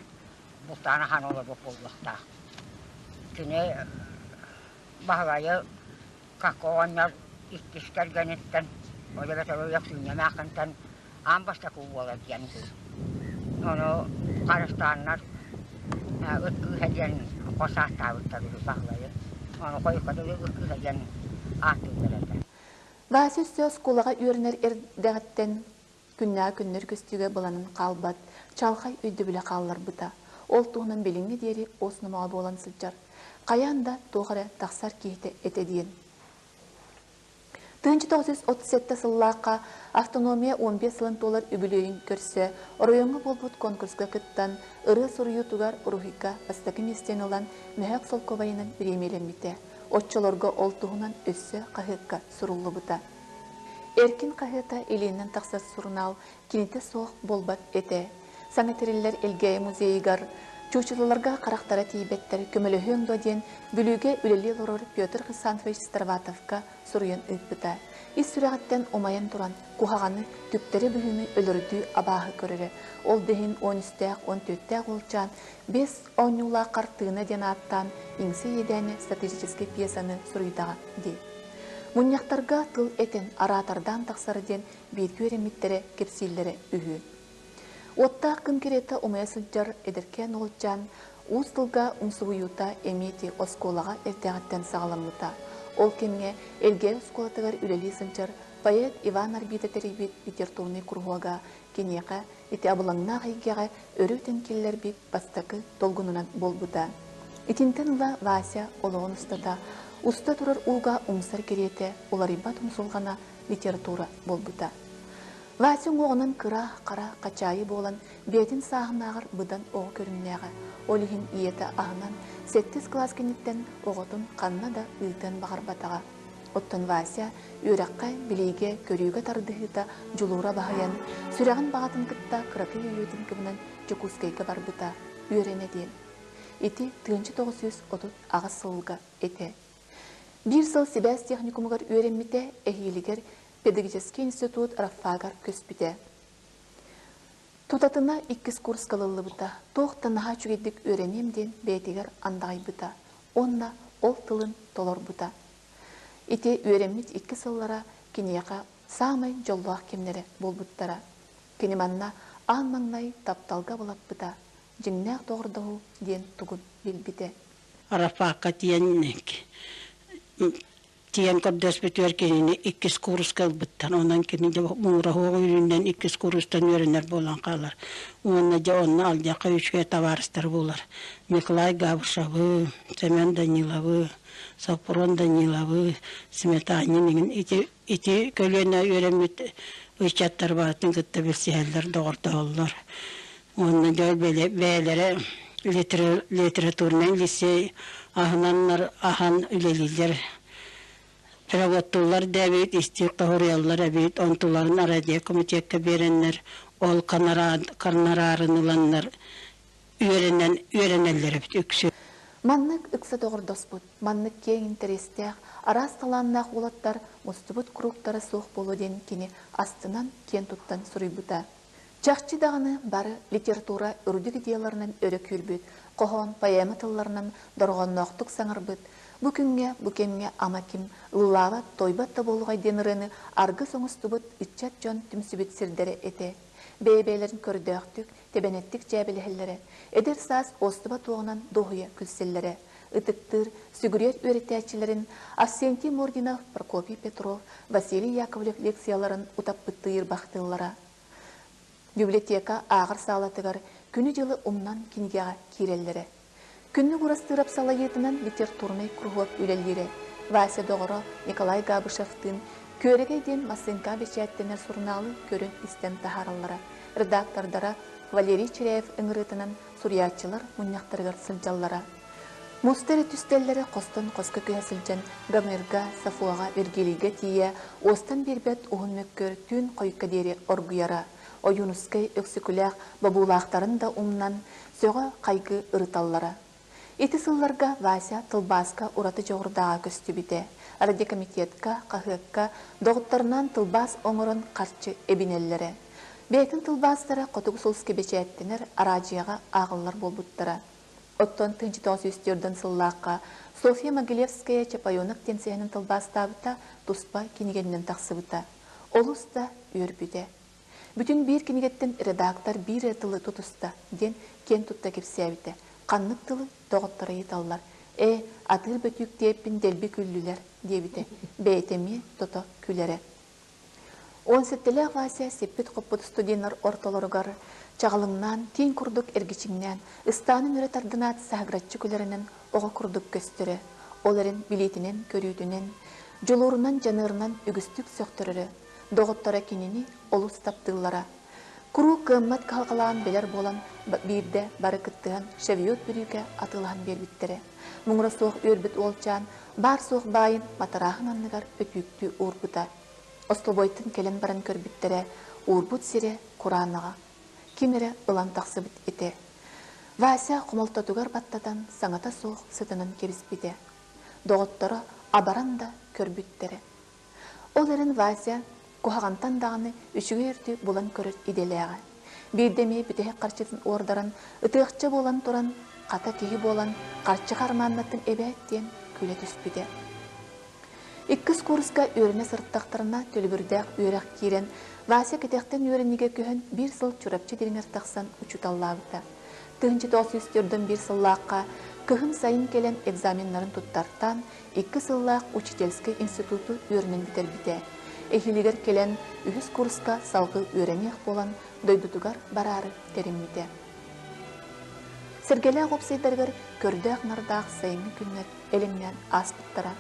бултаан аһаан олорбут буолуохтаах. Кини Баһылайы Кака оҕонньор иккис кэргэниттэн, ол эбэтэр Өксүүнньэ эмээххинтэн аан бастакы уола диэн үһү. Ону харыстааннар ыт кыыһа диэн хос ааттаабыттар үһү Баһылайы. Ону хойукка дылы ыт кыыһа диэн ааттыыллар этэ. Вася өссө оскуолаҕа үөрэнэр эрдэҕиттэн күннээҕи күннэр көстүүгэ быланан хаалбат чаҕылхай өйдөбүлэ хаалларбыта. Ол туһунан билиҥҥи диэри уос номоҕо буолан сылдьар. Хайаан да туох эрэ тахсар киһитэ этэ диэн. 1937 сыллаахха автономия 15 сылын туолар үбүлүөйүн көрсө оройуоҥҥа буолбут конкурска кыттан ырыа суруйуутугар уруһуйга бастакы миэстэни ылан мөһөөк солкуобайынан бириэмийэлэммитэ. Оччолорго ол туһунан өссө хаһыакка суруллубута. Эркин хаһыата илиинэн тахсар сурунаал кинитэ суох буолбат этэ. Саҥа тэриллэр Элгээйи музейыгар Чуучулаларга харахтара тиийбэттэр, көмөлөһүөҥ дуо диэн Бүлүүгэ үлэлии олорор Петр Хрисанфович Староватовка суруйан ыыппыта. Ис сүрэҕиттэн умайан туран, куһаҕаны, түктэри быһыыны өлөрдүү абааһы көрөрө. Ол да иһин уон үстээх, уон түөртээх уолчаан биэс оонньуулаах хартыына диэн ааттаан иҥсэ иэдээнэ сатирическай пьесаны суруйдаҕа дии. Мунньахтарга тыл этэн, араатардаан тахсара диэн бииргэ үөрэммиттэрэ кэпсииллэрэ үһү. Уоттаах күн кэриэтэ умайа сылдьар эдэркээн уолчаан уус тылга умсугуйуута эмиэ ити оскуолаҕа эрдээҕиттэн саҕаламмыта. Ол кэмҥэ Элгээйи оскуолатыгар үлэлии сылдьар поэт Иван Арбита тэрийбит литературнай куруһуога киниэхэ ити абылаҥнаах эйгэҕэ өрө үтэн киллэрбит бастакы долгунунан буолбута. Итинтэн ыла Вася олоҕун устата уста турар ууга умсар кэриэтэ уларыйбат умсулҕана литература буолбута. Вася уҥуоҕунан кыра, хара, хачаайы буолан, бэйэтин сааһынааҕар быдан оҕо көрүҥнээҕэ. Ол иһин ийэтэ аһынан, сэттис кылаас кэнниттэн оҕотун ханна да ыытыан баҕарбатаҕа. Оттон Вася үөрэххэ, билиигэ, көрүүгэ тардыһыыта дьулуура баһыйан, сүрэҕин баҕатын кытта кыракый өйүөтүн кыбынан Дьокуускайга барбыта, үөрэнэ диэн. Ити 1938 сылга этэ. Биир сыл сибээс техникумугар үөрэммитэ, эһиилигэр педагогический институт РАФАгар көспүтэ. Тутатына иккис курска ылыллыбыта, туох да наһаа үчүгэйдик үөрэниэм диэн бэйэтигэр андаҕайбыта уонна ол тылын толорбута. Ити үөрэммит икки сыллара киниэхэ саамай дьоллоох кэмнэрэ буолбуттара. Кини манна аан маҥнай тапталга былаппыта, дьиҥнээх доҕордоһуу диэн тугун билбитэ. Арафаакка тиийэн тиийэн көрдөспүтүгэр кинини иккис кууруска ылбыттар. Онон кини дьэ муура суох үүнүнэн иккис куурустан үөрэнэр буолан хаалар. Уонна дьэ онно алдьархай үчүгэй табаарыстар буолар. Николай Габышевы, Семен Даниловы, Сопрун Даниловы, Сметанин иҥин ити ити көлүөнэ үөрэммит ыччаттар барытын кытта билсиһэллэр, доҕордоһоллор. Уонна дьэ бэйэлэрэ литературнай лицей аһынаннар аһан үлэлииллэр. Педагогтууллар да эбит, истиик тоһуруйаллар эбит, онтуларын радиокомитекка биэрэннэр, ол канараарын ыланнар үөрэнэн үөрэнэллэр эбит үксү. Маннык ыкса доҕордоспут, маннык киэҥ интэриэстээх, араас талааннаах уолаттар мустубут курууктара суох буолуо диэн кини астынан, киэн туттан суруйбута. Чахчы даҕаны бары литература үрдүк идеяларынан өрө күүрбүт, хоһоон, поэма тылларынан дорҕоонноохтук саҥарбыт, бу күҥҥэ, бу кэмҥэ ама ким ыллаабат, тойбот да буолуоҕай диэн ырыаны аргыс оҥостубут ыччат дьон түмсүбүт сирдэрэ этэ. Бэйэ-бэйэлэрин көрдөөхтүк, тэбэнэттик дьээбэлэһэллэрэ, эдэр саас уостубат уоҕунан дуоһуйа күлсэллэрэ. Ытыктыыр, сүгүрүйэр үөрэтээччилэрин Авсентий Мординов, Прокопий Петров, Василий Яковлев лекцияларын утаппыттыы ырбахтыыллара. Библиотека ааҕар саалатыгар күнү-дьылы умнан кинигэҕэ киирэллэрэ. Күннүк Урастыырап салайыытынан литературнай куруһуок үлэлиирэ. Вася доҕоро Николай Габышевтыын Күөрэгэй диэн массыыҥка бэчээттэнэр сурунаалы көрөн-истэн таһаараллара. Редактордара Валерий Чиряев ыҥырыытынан суруйааччылар мунньахтарыгар сылдьаллара. Муста эрэ түстэллэрэ хостон хоско көһө сылдьан Гомерга, Сафоҕа, Вергилийгэ тиийэ уостан биэрбэт уһун мөккүөр түүн хойукка диэри оргуйара. Ойуунускай Өксөкүлээх бобуулаахтарын да умнан, сөҕө, хайгыы ырыталлара. Ити сылларга Вася тылбааска ураты дьоҕурдааҕа көстүбүтэ. Радиокомитетка, хаһыакка доҕотторунаан тылбаас оҥорон харчы эбинэллэрэ. Бэйэтин тылбаастара Хотугу сулуска бэчээттэнэр араадьыйаҕа ааҕыллар буолбуттара. Оттон 1904 сыллаахха Софья Могилевская Чапайонок диэн сэһэнин тылбаастаабыта туспа кинигэннэн тахсыбыта. Олус да үөрбүтэ. Бүтүн биир кинигэттэн редактор биир эрэ тылы тутуста диэн киэн тутта кэпсээбитэ. Ханнык тылы доҕотторо ыйыталлар. Ээ, атыыр бөтүүк диэппин дэлби күллүлэр диэбитэ. Бэйэтэ эмиэ тото күлэрэ. Уон сэттэлээх Вася сиппит-хоппут студеннар ортолоругар чаҕылыҥнаан, тииҥ курдук эргичиҥнээн, ыстаанын өрө тардынаат саһыгыраччы күлэринэн оҕо курдук көстөрө. Ол эрэн билиитинэн-көрүүтүнэн, дьулуурунан-дьаныарынан үгүстүк сөхтөрөрө, доҕотторо кинини олус таптыыллара. Куруук кыаммат кыһалҕалаан билэр буолан биирдэ бары кыттыһан шевиот бүрүүкэ атыылаһан биэрбиттэрэ. Муҥура суох үөрбүт уолчаан баар-суох баайын матарааһын анныгар өтүүктүү уурбута. Остолобуойтан кэлэн баран көрбүттэрэ, уурбут сирэ кураанаҕа. Ким эрэ ылан тахсыбыт этэ. Вася хомолтотугар баттатан саҥата суох сытынан кэбиспитэ. Доҕотторо абаран да көрбүттэрэ. Ол эрэн Вася куһаҕантан даҕаны үчүгэй өртү булан көрөр идэлээҕэ. Биирдэ эмиэ бүтэһик харчытын уордаран, ытыахча буолан туран, хата киһи буолан харчы хармааннаттын эбээт диэн күлэ түспүтэ. Иккис курска үөрэнэ сырыттахтарына төлөбүрдээх үөрэх киирэн, Вася кэтэхтэн үөрэниигэ көһөн биир сыл Чурапчы дириҥэр тахсан учууталлаабыта. 1941 сыллаахха кыһын-сайын кэлэн экзаменнарын туттартаан, икки сыллаах учительскай институту үөрэнэн бүтэрбитэ. Эһиилигэр кэлэн үһүс курска салгыы үөрэниэх буолан дойдутугар бараары тэриммитэ. Сэргэлээх уопсайдарыгар көрдөөх-нардаах сайыҥҥы күннэр элэҥнээн ааспыттара,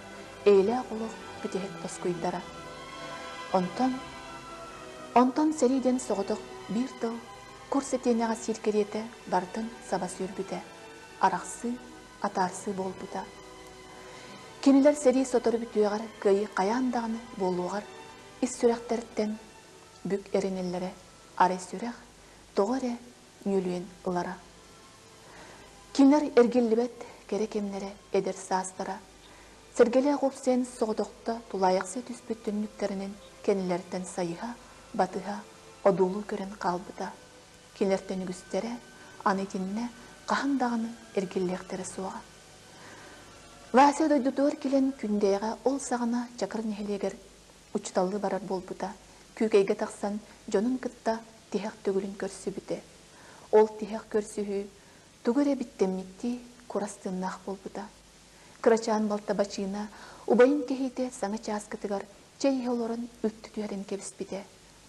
эйэлээх олох бүтэһик тоскуйдара. Онтон, онтон сэрии диэн соҕотох биир тыл кур сэтиэнэҕэ сиир кэриэтэ барытын саба сүүрбүтэ, арахсыы, атаарсыы буолбута. Кинилэр сэрии сотору бүтүөҕэр кыайыы хайаан даҕаны буолуоҕар ис сүрэхтэриттэн бүк эрэнэллэрэ, арай сүрэх тоҕо эрэ нүөлүйэн ылара. Кинилэр эргиллибэт кэрэ кэмнэрэ эдэр саастара, сэргэлээх уопсайын соҕотохто тулаайахсыйа түспүт түннүктэринэн кэннилэриттэн сайыһа, батыһа, одуулуу көрөн хаалбыта. Кинилэртэн үгүстэрэ аны итиннэ хаһан даҕаны эргиллиэхтэрэ суоҕа. Вася дойдутугар кэлэн Күндэйэҕэ ол саҕана Чакыр нэһилиэгэр учууталлыы барар буолбута. Күүкэйгэ тахсан дьонун кытта тиһэх төгүлүн көрсүбүтэ. Ол тиһэх көрсүһүү тугу эрэ биттэммиттии курас тыыннаах буолбута. Кырачаан балта Бачыына убайын кэһиитэ саҥа чааскытыгар чэй иһэ олорон үлтү түһэрэн кэбиспитэ.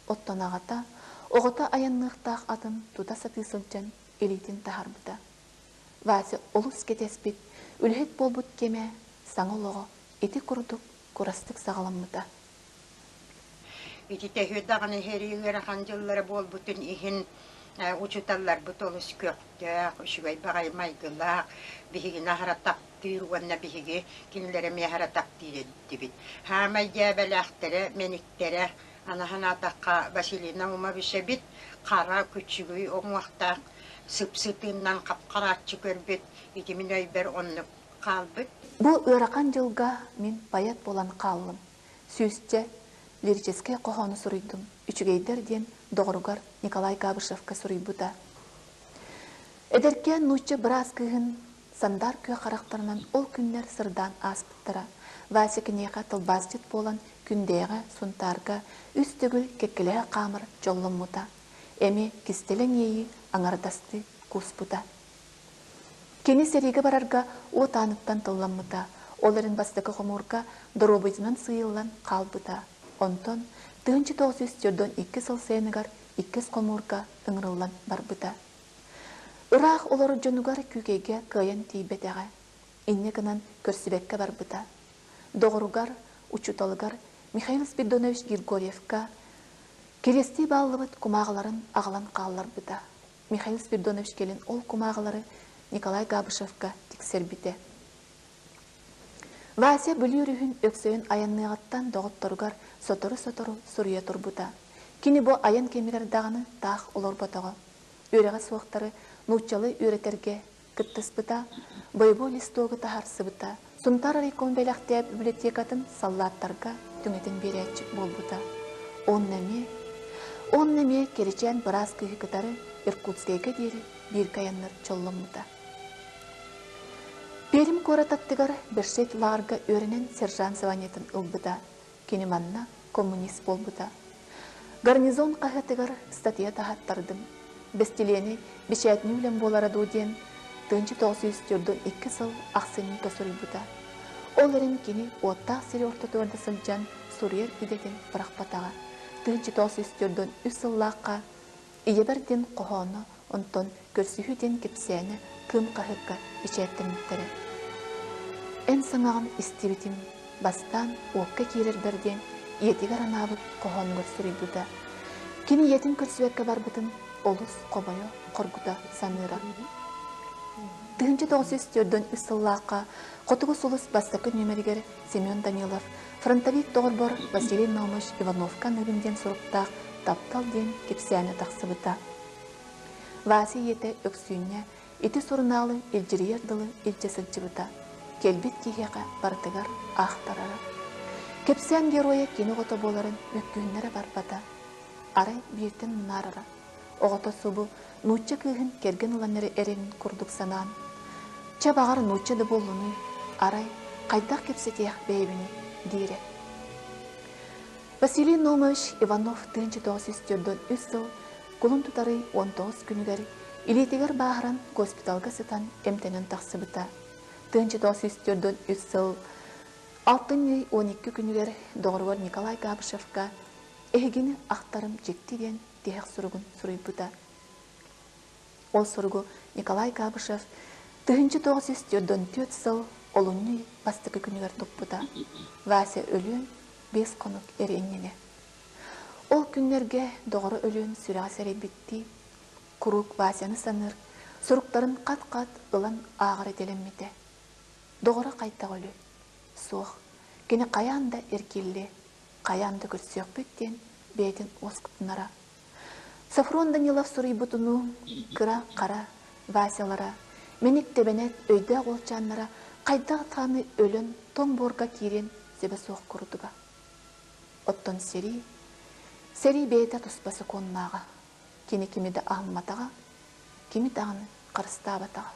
Оттон аҕата оҕото айанныахтаах атын тута сатыы сылдьан илиитин таһаарбыта. Вася олус кэтэспит, үлэһит буолбут кэмэ, саҥа олоҕо ити курдук курастык саҕаламмыта. Ити төһө даҕаны сэрии ыарахан дьыллара буолбутун иһин учууталларбыт олус көхтөөх, үчүгэй баҕайы майгылаах, биһигини аһара таптыыр уонна биһиги кинилэри эмиэ аһара таптыыр этибит. Саамай дьээбэлээхтэрэ, мэниктэрэ Аны санаатахха, Василий Наумович эбит, хара күчүгүй уҥуохтаах, сып-сытыыннан хап-харааччы көрбүт, ити мин өйбөр оннук хаалбыт. Бу ыарахан дьылга мин поэт буолан хааллым. Сүүсчэ лирическэй хоһоону суруйдум, үчүгэйдэр диэн доҕоругар Николай Габышевка суруйбута. Эдэркээн нуучча быраас кыыһын Сандаар күөх харахтарынан ол күннэр сырдаан ааспыттара. Вася киниэхэ тылбаасчыт буолан Күндээҕэ, Сунтаарга үс төгүл кэккэлэһэ хаамар дьолломмута. Эмиэ кистэлэҥ иэйии аҥардастыы кууспута. Кини сэриигэ барарга уот ааныттан тылламмыта, ол эрэн бастакы хомуурга доруобуйатынан сыыйыллан хаалбыта. Онтон 1942 сыл сайыныгар иккис хомуурга ыҥырыллан барбыта. Ыраах олорор дьонугар Күүкэйгэ кыайан тиийбэтэҕэ, инньэ гынан көрсүбэккэ барбыта. Доҕоругар, учууталыгар Михаил Спиридонович Григорьевка кириэстии бааллыбыт кумааҕыларын аҕалан хаалларбыта. Михаил Спиридонович кэлин ол кумааҕылары Николай Габышевка тиксэрбитэ. Вася Бүлүү өрүһүн өксөйөн айанныаҕыттан доҕотторугар сотору-сотору суруйа турбута. Кини бу айан кэмигэр даҕаны таах олорботоҕо. Үөрэҕэ суохтары нууччалыы үөрэтэргэ кыттыспыта, боевой листогу таһаарсыбыта, Сунтаар райком бэлэхтээб библиотекатын саллааттарга түҥэтин биэрээччи буолбута. Онно эмиэ, онно эмиэ Кэричээн быраас кыыһы кытары Иркутскайга диэри бииргэ айаннар дьолломмута. Пермь куорат аттыгар Бершет лааҕырга үөрэнэн сержант званиетын ылбыта. Кини манна коммунист буолбута. Гарнизон хаһыатыгар статья таһааттардым. Бэстилиэни бэчээтинэй үлэм буолара дуу диэн 1942 сыл ахсынньыга суруйбута. Ол эрэн кини уоттаах сири ортотугар да сылдьан суруйар идэтин бырахпатаҕа. 1943 сыллаахха Ийэбэр диэн хоһооно, онтон Көрсүһүү диэн кэпсээнэ Кыым хаһыакка бэчээттэммиттэрэ. Эн саҥаҕын истибитим, бастаан уокка киирэрбэр диэн ийэтигэр анаабыт хоһоонугар суруйбута. Кини ийэтин көрсүбэккэ барбытын олус хомойо, хоргута саныыра. 1943 сыллаахха Хотугу сулус бастакы нүөмэригэр Семен Данилов фронтовик доҕорбор Василий Наумович Ивановка аныыбын диэн суруктаах «Таптал» диэн кэпсээнэ тахсыбыта. Вася ийэтэ Өксүүнньэ. Ити сурунаалы илдьирийэр дылы илдьэ сылдьыбыта, кэлбит киһиэхэ барытыгар аахтарара. Кэпсээн геройа кини оҕото буоларын мөккүһүннэрэ барбата. Арай бииртэн мунаарара. Оҕото субу нуучча кыыһын кэргэн ылан эрэ эрэрин курдук санаан, «Чэ, баҕар, нуучча да буоллунуй, арай, хайдах кэпсэтиэх бэйэбиний?» диирэ. Василий Наумович Иванов 1943 сыл кулун тутарый 19 күнүгэр илиитигэр бааһыран госпиталга сытан эмтэнэн тахсыбыта. 1943 сыл алтынньы 12 күнүгэр доҕоругар Николай Габышевка «Эһигини ахтарым дьикти» диэн тиһэх суругун суруйбута. Ол суругу Николай Габышев 1944 сыл олунньу бастакы күнүгэр туппута. Вася өлүөн биэс хонук эрэ иннинэ. Ол күннэргэ доҕоро өлүөн сүрэҕэ сэрэйбиттии, куруук Васяны саныыр, суруктарын хат-хат ылан ааҕар идэлэммитэ. Доҕоро хайдах өлүө? Суох, кини хайаан да эргиллиэ, хайаан да көрсүөхпүт диэн бэйэтин уоскутунара. Софрон Данилов суруйбутунуу кыра-хара Васялара, мэник тэбэнэт өйдөөх уолчааннара хайдах даҕаны өлөн тоҥ буорга киириэн сөбө суох курдуга. Оттон сэрии, сэрии бэйэтэ туспа сокуоннааҕа, кини кими да аһымматаҕа, кими даҕаны харыстаабатаҕа.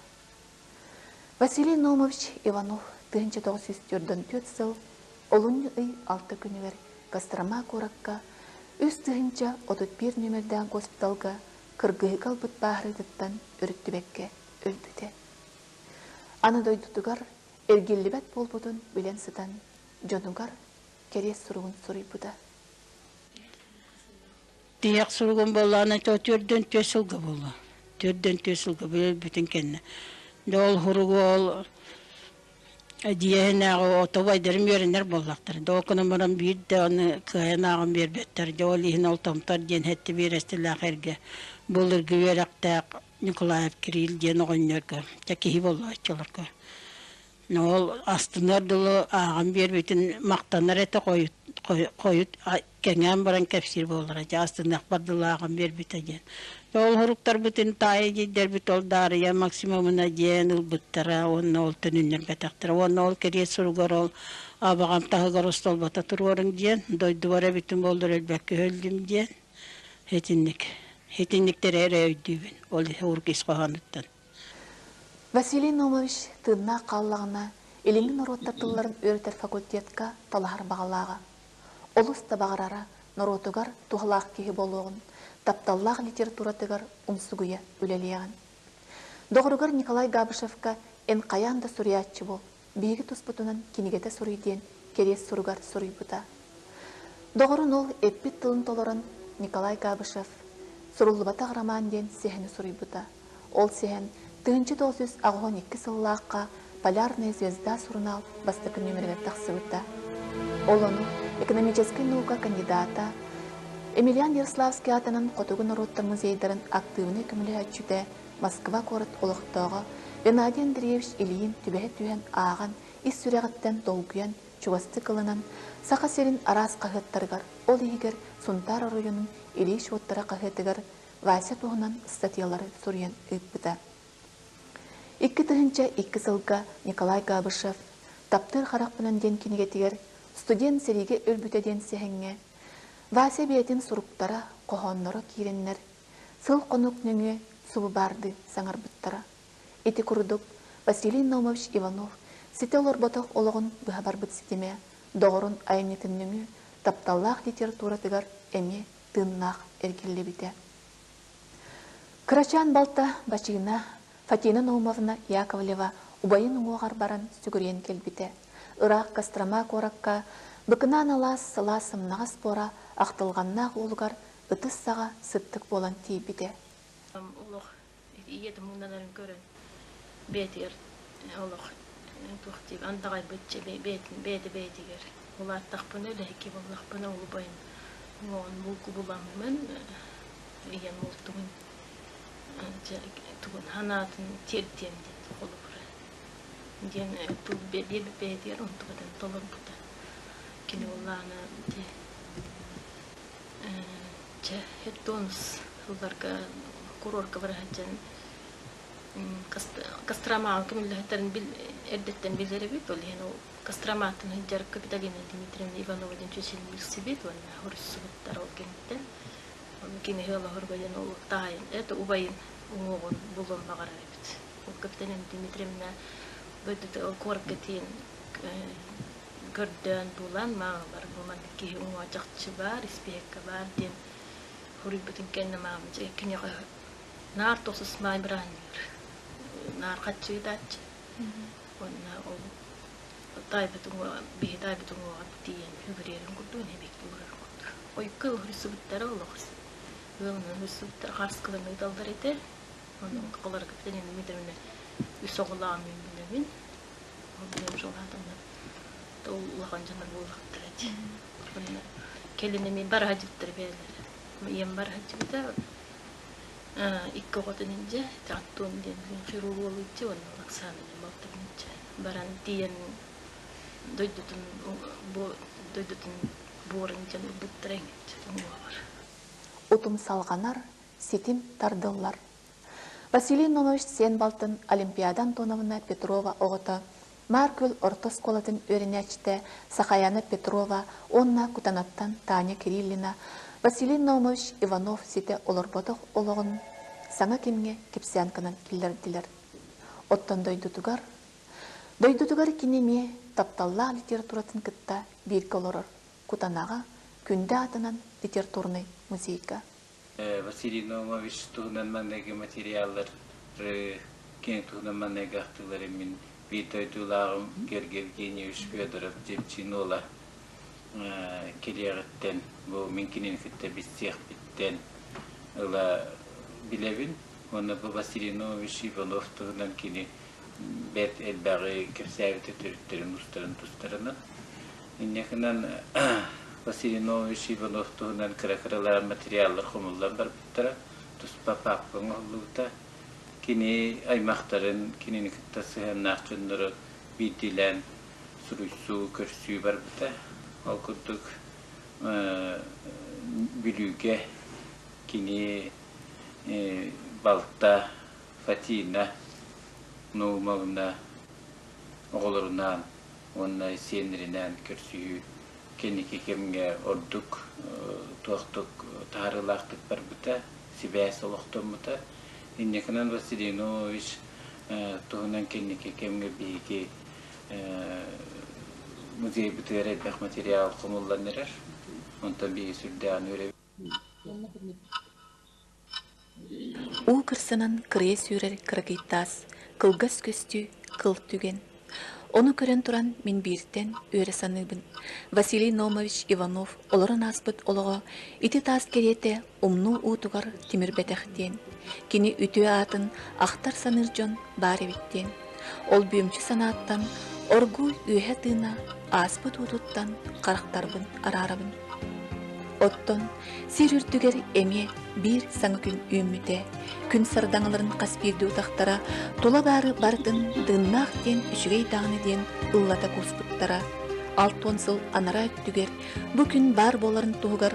Василий Наумович Иванов 1944 сыл олунньу ый алта күнүгэр Кострома куоракка 3031 нүөмэрдээх госпиталга кыргыһыыга ылбыт бааһырыытыттан өрүттүбэккэ өлбүтэ. Аны дойдутугар эргиллибэт буолбутун билэн сытан дьонугар кэриэс суругун суруйбута. Тиһэх суругум буоллаҕына төрдөн түөрт сылга буолла. Төрдөн түөрт сылга өлбүтүн кэннэ. Дьэ ол суругу ол дьиэһинээҕи отобайдарым үөрэнэр буоллахтара. Доо гынан баран биир да аны кыайан ааҕан биэрбэттэр. Дьэ ол иһин ол томтор диэн сэттэ биэрэстэлээх эргэ былыргы үөрэхтээх Николаев Кирилл диэн оҕонньорго дьэ киһи буолла оччолорго. Ол астынар дылы ааҕан биэрбитин махтанар этэ хойут хойут кэҥээн баран кэпсиир буолара дьэ астыныахпар дылы ааҕан биэрбитэ диэн. Ол суруктарбытын таайа диирдэрбит ол Даарыйа Максимовна диэн ылбыттара уонна ол төнүннэрбэтэхтэрэ уонна ол кэриэс суругар ол абаҕам таһыгар остуолбата туруоруҥ диэн дойдубар эбитим буоллар өлбөккө өллүм диэн итинник итинниктэри эрэ өйдүүбүн ол урук ис хоһоонуттан. Василий Наумович тыыннаах хааллаҕына, илиҥҥи норуоттар тылларын үөрэтэр факультетка талаһар баҕалааҕа. Олус да баҕарара норуотугар туһалаах киһи буолуоҕун, тапталлаах литературатыгар умсугуйа үлэлиэҕин. Доҕоругар Николай Габышевка эн хайаан да суруйааччы буол, биһиги туспутунан кинигэтэ суруй диэн кэриэс суругар суруйбута. Доҕорун ол эппит тылын толорон Николай Габышев «Суруллубатах роман» диэн сэһэни суруйбута. Ол сэһэн 1982 сыллаахха «Полярная звезда» сурунаал бастакы нүөмэригэр тахсыбыта. Ол ону экономическай наука кандидата Емельян Ярославский аатынан Хотугу норуоттар музейдарын актыыбынай көмөлөһөөччүтэ Москва куорат олохтооҕо Геннадий Андреевич Ильин түбэһэ түһэн ааҕан, ис сүрэҕиттэн долгуйан, чугастык ылынан, Саха сирин араас хаһыаттарыгар, ол иһигэр Сунтаар оройуонун Ильич уоттара хаһыатыгар Вася туһунан ыстатыйалары суруйан ыыппыта. 2002 сылга Николай Габышев «Таптыыр харахпынан» диэн кинигэтигэр «Студент сэриигэ өлбүтэ» диэн сэһэҥҥэ Вася бэйэтин суруктара, хоһоонноро киирэннэр Сыл-хонук нөҥүө субу баардыы саҥарбыттара. Ити курдук Василий Наумович Иванов ситэ олорботох олоҕун быһа барбыт ситимэ доҕорун айымньытын нөҥүө тапталлаах литературатыгар эмиэ тыыннаах эргиллибитэ. Кырачаан балта Бачыына Фатина Наумовна Яковлева убайын уҥуоҕар баран сүгүрүйэн кэлбитэ. Ыраах Кострома куоракка Быкынаан алаас сылаас сымнаҕас буора ахтылҕаннаах уолугар ытыс саҕа сыттык буолан тиийбитэ. Олох ийэтин муҥнанарын көрөн бэйэтигэр олох туох диир андаҕайбычча бэйэтин бэйэтэ бэйэтигэр улааттахпына үлэһикки буоллахпына улубайын уҥуоҕун булку буламмын ийэм мултугун тугун санаатын тиэрдиэм диэн холобура диэн тыл биэрбит бэйэтигэр онтукатын толорбута кини буоллаҕына ити Чэ, хеттонус сылларга курорка бара сылдьан Костромаҕа көмүллэһиттэрин эрдэттэн билэр эбит, ол иһин ол Костроматтан сылдьар Капитолина Дмитриевна Иванова диэн чүөчэлин билсибит уонна хоруйсубуттар ол кэнниттэн. Ону кини ыала диэн ол таайын, это убайын уҥуоҕун булуон баҕарар эбит. Ол Капитолина Дмитриевна дойдута ол куоракка тиийэн көрдөөн булан, маалар бу маннык киһи уҥуоҕа чахчы баар, испииһэккэ баар диэн хоруйбутун кэннэ маама дьэ киниэхэ наар тохсус маай бырааһынньыгар наар хаччы ыытааччы. Уонна ол таайбыт уҥуоҕа биһи таайбыт уҥуоҕар тиийэн үгүрүөрүн курдук нэбиэккэ уурарын курдук. Ойукка ыһырсыбыттара олох ыалынан ыһырсыбыттара хааскыларын ыыталлар этэ. Онон олорго Капиталина Дмитриевна үс оҕолоох мин билэбин. Ол билэм жолаатымна улахан дьоннор буоллахтара ити. Онно кэлин эмиэ бара сылдьыбыттара бэйэлэрэ. Ийэм бара сылдьыбыта икки оҕотун илдьэ Антон диэн хирург уол илдьэ уонна Оксана диэн балтыбын илдьэ баран тиийэн дойдутун бу дойдутун буорун дьон ылбыттара уҥуоҕар. Утум салҕанар, ситим тардыллар. Василий Нонович сиэн балтын Олимпиада Антоновна Петрова оҕото Маар Күөл орто оскуолатын үөрэнээччитэ Сахаяна Петрова уонна Кутанаттан Таня Кириллина Василий Наумович Иванов ситэ олорботох олоҕун саҥа кэмҥэ кэпсээн гынан киллэрдилэр. Оттон дойдутугар дойдутугар кини эмиэ тапталлаах литературатын кытта бииргэ олорор Кутанаҕа Күндэ аатынан литературнай музейга. Василий Наумович туһунан маҥнайгы материаллары кини туһунан маҥнайгы ахтыылары мин биир дойдулааҕым Георгий Евгеньевич Федоров Дьэпчинола кэлиэҕиттэн бу мин кинини кытта билсиэхпиттэн ыла билэбин. Уонна бу Василий Наумович Иванов туһунан кини бэрт элбэҕи кэпсээбитэ төрүттэрин устарын тустарынан. Инньэ гынан Василий Иванович Иванов туһунан кыра-кыралаан материаллар хомуллан барбыттара, туспа паапка оҥоһуллубута. Кини аймахтарын, кинини кытта сыһыаннаах дьоннору биирдиилээн суруйсуу, көрсүү барбыта. Ол курдук Бүлүүгэ кини балта Фатина Наумовна оҕолорунаан уонна сиэннэринээн көрсүһүү кэнники кэмҥэ ордук туохтук таһаарыылаахтык барбыта, сибээс олохтоммута. Инникинэн Василий Иванович туһунан кэнники кэмҥэ биһиги музейбытыгар элбэх материал хомуллан эрэр. Онтон биһиги сүрдээҕин үөрэбит. Уу кырсынан кырыйа сүүрэр кыракый таас, кылгас көстүү, кыл түгэн. Ону көрөн туран мин бииртэн үөрэ саныыбын. Василий Номович Иванов олорон ааспыт олоҕо ити таас кэриэтэ умнуу уутугар тимирбэтэх диэн. Кини үтүө аатын ахтар саныыр дьон баар эбит диэн. Ол бүөмчү санааттан оргууй үөһэ тыына ааспыт уутуттан харахтарбын араарабын. Оттон сир үрдүгэр эмиэ биир саҥа күн үүммүтэ. Күн сардаҥаларын хас биирдии утахтара тула баары барытын тыыннаах диэн үчүгэй даҕаны диэн ыллата кууспуттара. 60 сыл анараа өттүгэр бу күн баар буоларын туһугар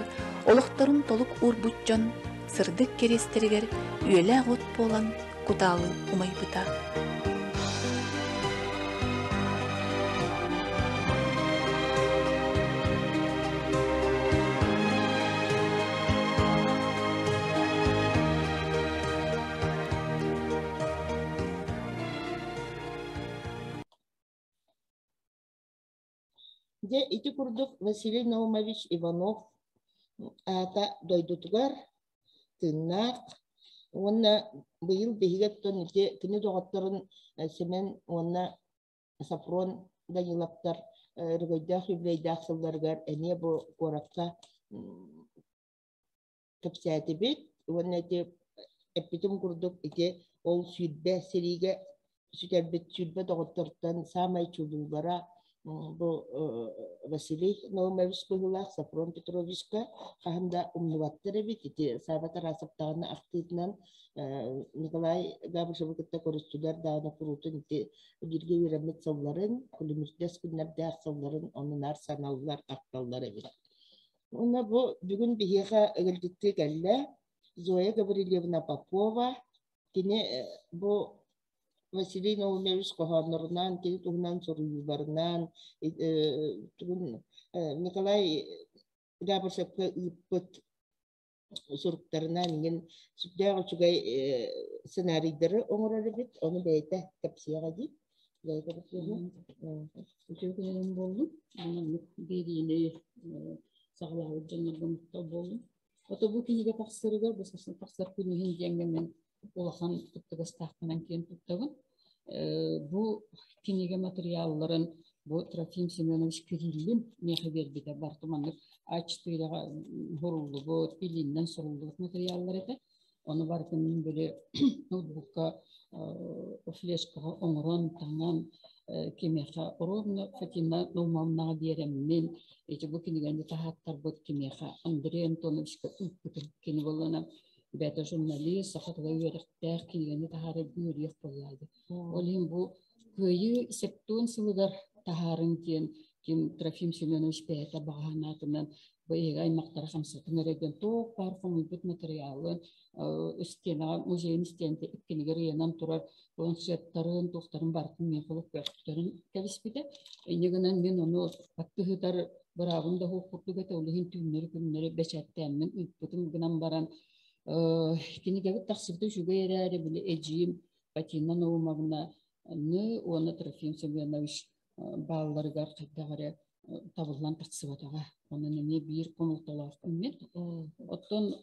олохторун толук уурбут дьон сырдык кэриэстэригэр үөлээх от буолан кутаалы умайбыта. Дьэ ити курдук Василий Наумович Иванов аата дойдутугар тыыннаах уонна быйыл биһиги оттон ити кини доҕотторун Семен уонна Сафрон Даниловтар өрөгөйдөөх юбилейдаах сылларыгар эмиэ бу куоракка кэпсээтибит уонна ити эппитим курдук ити ол 20 сэриигэ сүтэрбит 20 доҕоттортон саамай чулуулара бу Василий Наумович быһыылаах Сафрон Петровичка хаһан да умнубаттар эбит ити Саба Тарасов даҕаны ахтыытынан Николай Габышевы кытта көрүстүлэр даҕаны куруутун ити бииргэ үөрэммит сылларын, күлүмүрдэс күннэрдээх сылларын оннунаар саналлар, ахталлар эбит. Уонна бу бүгүн биһиэхэ ыалдьыттыы кэллэ Зоя Гаврильевна Попова. Кини бу Василий Наумович хоһооннорунан, кини туһунан суруйууларынан, Николай Габышевка ыыппыт суруктарынан иҥин сүрдээх үчүгэй сценарийдары оҥорор эбит, ону бэйэтэ кэпсиэҕэ дии. Үтүө күнүнэн буоллун. Маннык биэриини саҕалаабыт дьоннорго махтал буоллун. Ото бу кинигэ тахсарыгар, бу сарсын тахсар күн иһин диэҥҥэ мин улахан кыттыгастаахпынан киэн туттабын. Бу кинигэ матырыйаалларын бу Трофим Семенович Кириллин миэхэ биэрбитэ. Барыта маннык А4-ҕа суруллубут, илииннэн суруллубут матырыйааллар этэ. Ону барытын мин били ноутбукка флешкаҕа оҥорон, таҥан кимиэхэ ровно Фатина Наумовнаҕа биэрэммин, ити бу кинигэни таһааттарбыт кимиэхэ Андрей Антоновичка ыыппытым. Кини буоллаҕына бэйэтэ журналист, саха тыла үөрэхтээх кинигэни таһаарар үөрүйэх буоллаҕа. Ол иһин бу Кыайыы септон сылыгар таһаарыҥ диэн ким Трофим Семенович бэйэтэ баҕа санаатынан бу эһиги аймахтара хамсатын эрэ диэн туох баар хомуйбут матырыйаалын истиэнэҕэ музейын истиэнэтэ иккинигэр ыйанан турар планшеттарын, туохтарын барытын миэхэ олох көртөрөн кэбиспитэ. Инньэ гынан мин ону аттыһытар быраабым да суох курдук этэ, ол иһин түүннэри-күннэри бэчээттээммин ыыппытым гынан баран кинигэбит тахсыбыта үчүгэй эрээри, били эдьиийим Фатина Наумовна уонна Трофим Семенович баалларыгар хайдах эрэ табыллан тахсыбатаҕа. Онон эмиэ биир хомолтолоох күммүт. Оттон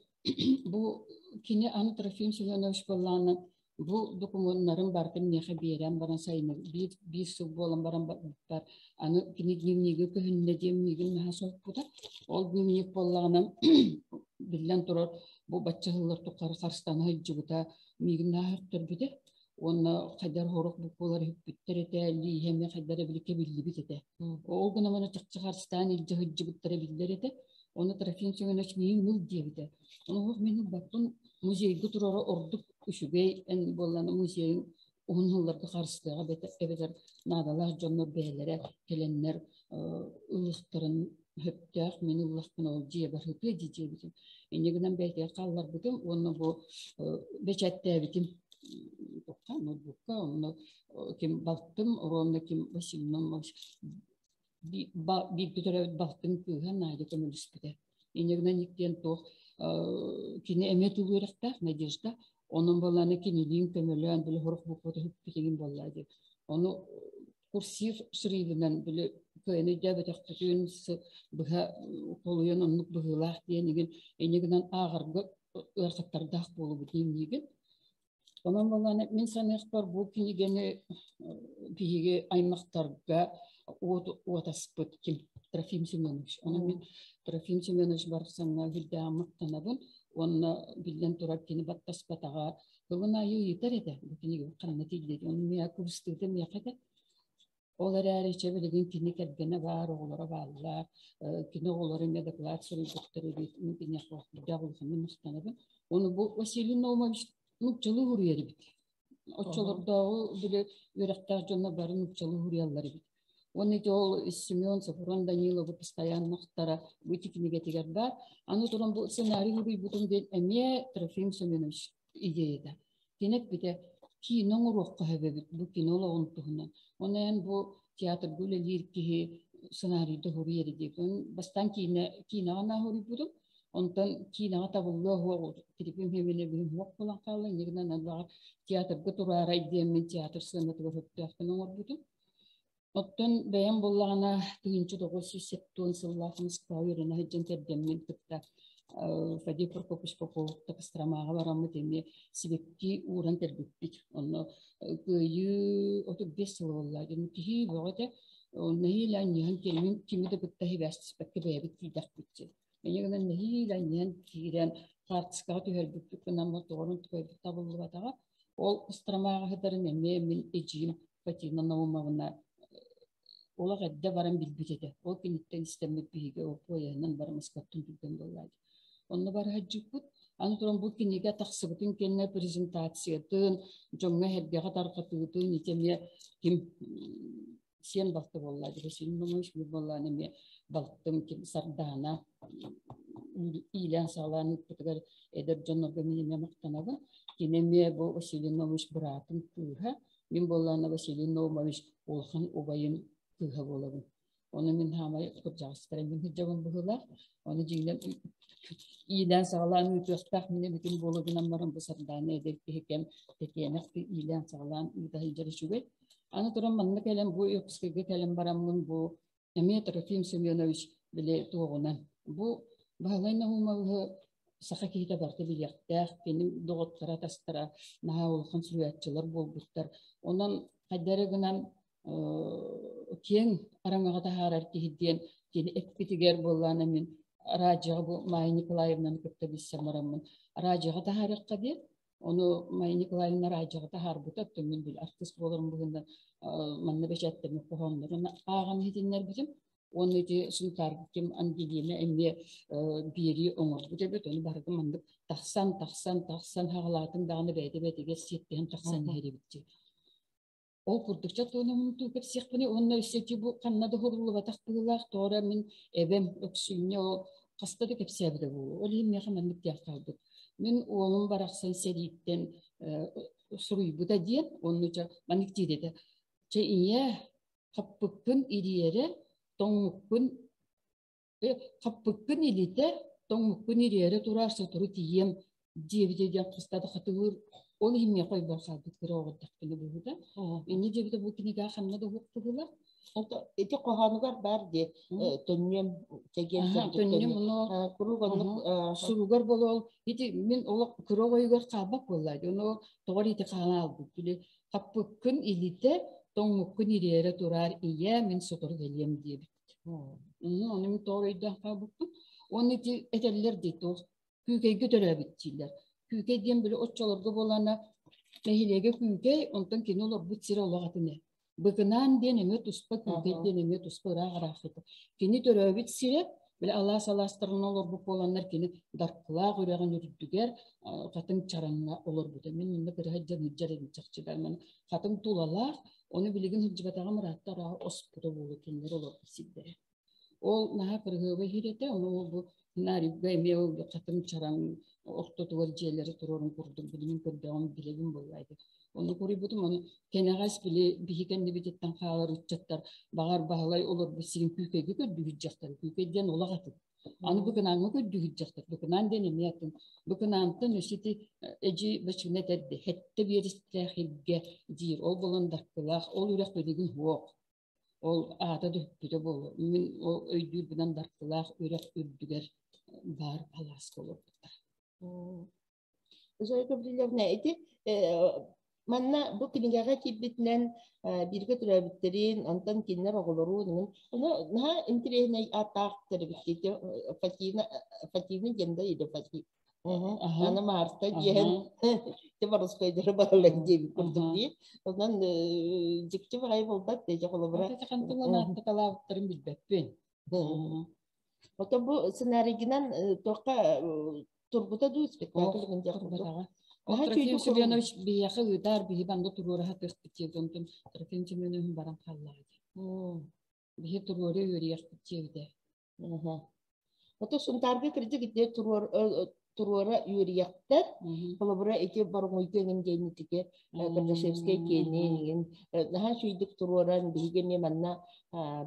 бу кини аны Трофим Семенович буоллаҕына бу докумуоннарын барытын миэхэ биэрэн баран сайыны биир, биир сыл буолан баран барбыппар аны кини дневниги көһүннэ диэн миигин наһаа соһуппута. Ол дневник буоллаҕына биллэн турар бу бачча сыллар тухары харыстана сылдьыбыта миигин наһаа сөхтөрбүтэ уонна хайдар хорук буквалар үппүттэр этэ, лииһэми хайдар эбиликкэ биллибит этэ. Ол гынан маны чахчы харыстаан илдьэ сылдьыбыттара биллэр этэ. Оны Трофим Семенович миигин ыл диэбитэ. Ону мин ылбаппын музейга турара ордук үчүгэй эн буоллана музейын уһун сылларга харыстыаҕа эбэтэр наадалаах дьоннор бэйэлэрэ кэлэннэр ылыахтарын сөптөөх мин ыллахпын ол дьиэбэр ытыа дии диэбитим. Инньэ гынан бэйэтигэр хаалларбытым уонна бу бэчээттээбитим туохха ноутбукка онно ким балтым ровно ким Васильевна бииргэ төрөөбүт балтым кыыһа Надя көмөлөспүтэ. Инньэ гынан иккиэн туох кини эмиэ тыл үөрэхтээх Надежда онон буоллаана кинилиин көмөлөөн били хорук буквата бүппүтүгүн буоллаа дии. Ону курсив шрибинэн били кыайан өйдөөбөтөхпүтүн быһа холуйан оннук быһыылаах диэн игин инньэ гынан ааҕарга ыарахаттардаах буолубут диэн Онон буоллаҕына мин саныахпар бу кинигэни биһиги аймахтарга уот уотаспыт ким Трофим Семенович. Онон мин Трофим Семенович барахсаҥҥа сүрдээҕин махтанабын уонна биллэн турар кини баттаспатаҕа тылын аайы ыйытар этэ бу кинигэ ханна тиийдэ Ону миэхэ кыбыстыыта миэхэ этэ. Ол эрээри чэ билигин кини кэргэнэ баар, оҕолоро бааллар, кини оҕолоро эмиэ дакылаат суруйбуттар эбит, мин киниэхэ сүрдээх улаханнык махтанабын. Ону бу Василий Наумович нууччалыы суруйар эбит. Оччолордооҕу били үөрэхтээх дьоннор бары нууччалыы суруйаллар эбит. Уонна ити ол Семен Софрон Даниловы постоянно ахтара бу ити кинигэтигэр баар. Аны туран бу сценарий суруйбутум диэн эмиэ Трофим Семенович идеята. Кини эппитэ, киинэ оҥоруохха сөп эбит, бу кино олоҕун туһунан. Онон эн бу театрга үлэлиир киһи сценарийда суруй эрэ диэбит. Онон бастаан киинэ киинэҕэ наһаа суруйбутум. Онтон киинэҕэ табыллыа суох, Трофим Семеновиһым суох буолан хаалла. Инньэ гынан баҕар театрга тураарай диэммин театр сыанатыгар сөптөөхтөн оҥорбутум. Оттон бэйэм буоллаҕына 1970 сыллаах Москваҕа үөрэнэ сылдьан кэргэммин кытта Фадей Прокопьевич Поповка Костромаҕа бараммыт эмиэ сибэкки ууран кэлбиппит. Онно Кыайыы 35 сыла буолла. Дьон киһи бөҕө этэ. Нэһиилэ анньыһан кэлин кими да кытта сибээстэспэккэ бэйэбит киирдэхпит. Инньэ гынан нэһиилэ анньыһан киирэн хаартыскаҕа түһэрбиппит гынан тоҕорун кыайбыт табыллыбатаҕа. Ол Костромаҕа сытарын эмиэ мин эдьиийим Фатина Наумовна олох эрдэ баран билбит этэ. Ол киниттэн истэммит биһиги ол поеһынан бары Москваттан түргэн буоллаҕа. Онно бары сылдьыппыт. Аны туран бу кинигэ тахсыбытын кэннэ презентациятын, дьоҥҥо-сэргэҕэ тарҕатыытын ити эмиэ ким сиэн балта буолла дии Василий Наумович буоллаан эмиэ балтым ким Сардаана иилээн-саҕалаан ыыппытыгар эдэр дьоннорго мин эмиэ махтанабын. Кини эмиэ бу Василий Наумович быраатын кыыһа. Мин буоллаҕына Василий Наумович улахан убайын кыыһа буолабын. Ону мин хаамай кырдьаҕастара мин сылдьабын быһыылаах. Ону дьиҥинэн иилээн саҕалаан ыытыахтаах мин эбитим буола гынан баран бу Сардаана эдэр киһи кэм тэтиэнэх иилээн саҕалаан ыыта сылдьар үчүгэй. Аны туран манна кэлэн бу Иркутскайга кэлэн бараммын бу эмиэ Трофим Семенович били туоҕунан бу Баһылай Наумовы саха киһитэ барыта билиэхтээх, кини доҕотторо атастара наһаа улахан суруйааччылар буолбуттар. Онон хайдах эрэ гынан киэҥ араҥаҕа таһаарар киһи диэн кини эппитигэр буоллаана мин радиоҕа бу Майя Николаевнаны кытта билсэн бараммын радиоҕа таһаарыахха диэн ону Майя Николаевна радиоҕа таһаарбыта оттон мин били артыыс буоларым быһыынан манна бэчээттэммит хоһооннорун ааҕан иһитиннэрбитим уонна ити Сунтаарга ким Ангелина эмиэ биэрии оҥорбут эбит ону барытын маннык тахсан тахсан тахсан хаҕалаатыҥ даҕаны бэйэтэ бэйэтигэр сиэттиһэн тахсан иһэр эбит дии. Ол курдук чэ туонаммын кэпсиэхпиний уонна өссө ити бу ханна да уһуруллубатах быһыылаах тоҕо эрэ мин эбэм Өксүүнньэ ол хаста да кэпсээбитэ буолуо. Ол иһин миэхэ маннык диэх хаалбыт. Мин уолум барахсан сэрииттэн суруйбута диэн онно чэ маннык диир этэ. Чэ ийээ хаппыккын ириэрэ, тоҥмуккун хаппыккын илитэ, тоҥмуккун ириэрэ тураар сотору тиийиэм диэбитэ диэн хаста да хатылыыр. Ол иһин миэхэ өйбөр хаалбыт кыра оҕо эрдэхпинэ быһыыта. Инньэ диэбитэ бу кинигэ ханна да уһук быһыылаах. Ити хоһоонугар баар дии төннүөм чэгиэн төннүөм ону куруук оннук суругар болол ити мин олох кыра оҕойугар хаалбат буолла ону тоҕо ити хаалан албыт били хаппыккын илитэ тоҥмуккун ириэрэ тураар ийээ мин сотору кэлиэм диэбит. Ону мин тоҕо өйдөөн хаалбыппын. Уонна ити этэллэр дии туох Күүкэйгэ төрөөбүт дииллэр. Күүкэй диэн били оччолорго буолана нэһилиэгэ Күүкэй, онтон кини олорбут сирэ олох атын ээ. Быкынаан диэн эмиэ туспа, Күүкэй диэн эмиэ туспа ыраах ыраах сытар. Кини төрөөбүт сирэ били алаас алаастарынан олорбут буоланнар кини Даркылаах үрэҕин үрдүгэр хатыҥ чараҥҥа олорбута. Мин онно кыра сылдьан сылдьар этим чахчы да. Хатыҥ тулалаах, ону билигин сылдьыбатаҕым ыраатта арааһа оспута буолуо кинилэр олорбут сирдэрэ. Ол наһаа кырыһыабай иһир этэ, ону ол бу Нарюга эмиэ ол хатыҥ чараҥ ортотугар дьиэлэри туруорун курдук билигин көрдөҕүм билэбин буолла ити. Ону куруйбутум, ону кэнэҕэс били биһи кэннибититтэн хаалар ыччаттар баҕар Баһылай олорбут сирин Күүкэйгэ көрдүүр дьахтар. Күүкэй диэн олох атын. Аны Быкынааҥҥа көрдүүр дьахтар. Быкынаан диэн эмиэ атын. Быкынаантан өссө ити эдьиий Бачыына этэрди хэттэ биэристээх илгэ диир. Ол буолан Даркылаах, ол үрэх билигин суох. Ол аата да өппүтэ буолуо. Мин ол өйдүүрбүнэн Даркылаах үрэх үрдүгэр баар алааска олорбуттар. Зоя Гаврильевна, ити манна бу кинигэҕэ киирбитинэн бииргэ төрөөбүттэрин, онтон кинилэр оҕолорун, ону наһаа интэриэһинэй ааттаахтар эбит Фатина, Фатина диэн да или Фати Аны Марта диэн те боростуойдары баралар диэбит курдук дии. Онон дьикти баҕайы буолбат дии холобура. Хантан ааттаталаабыттарын билбэппин. Ото бу сценарийгынан туохха турбута дуу спектакль гын диэх курдук. Трофим Семенович биһиэхэ ыытаар биһи банды туруора сатыахпыт диэбит онтон Трофим Семенович баран хааллаҕа дии. Биһи туруора үөрүйэхпит диэбитэ. Ото Сунтаарга кырдьык ити туруора үөрүйэхтэр. Холобура ити Боруҥуйга эҥин диэн итики Кардашевскай киэни эҥин наһаа үчүгэйдик туруоран биһиги эмиэ манна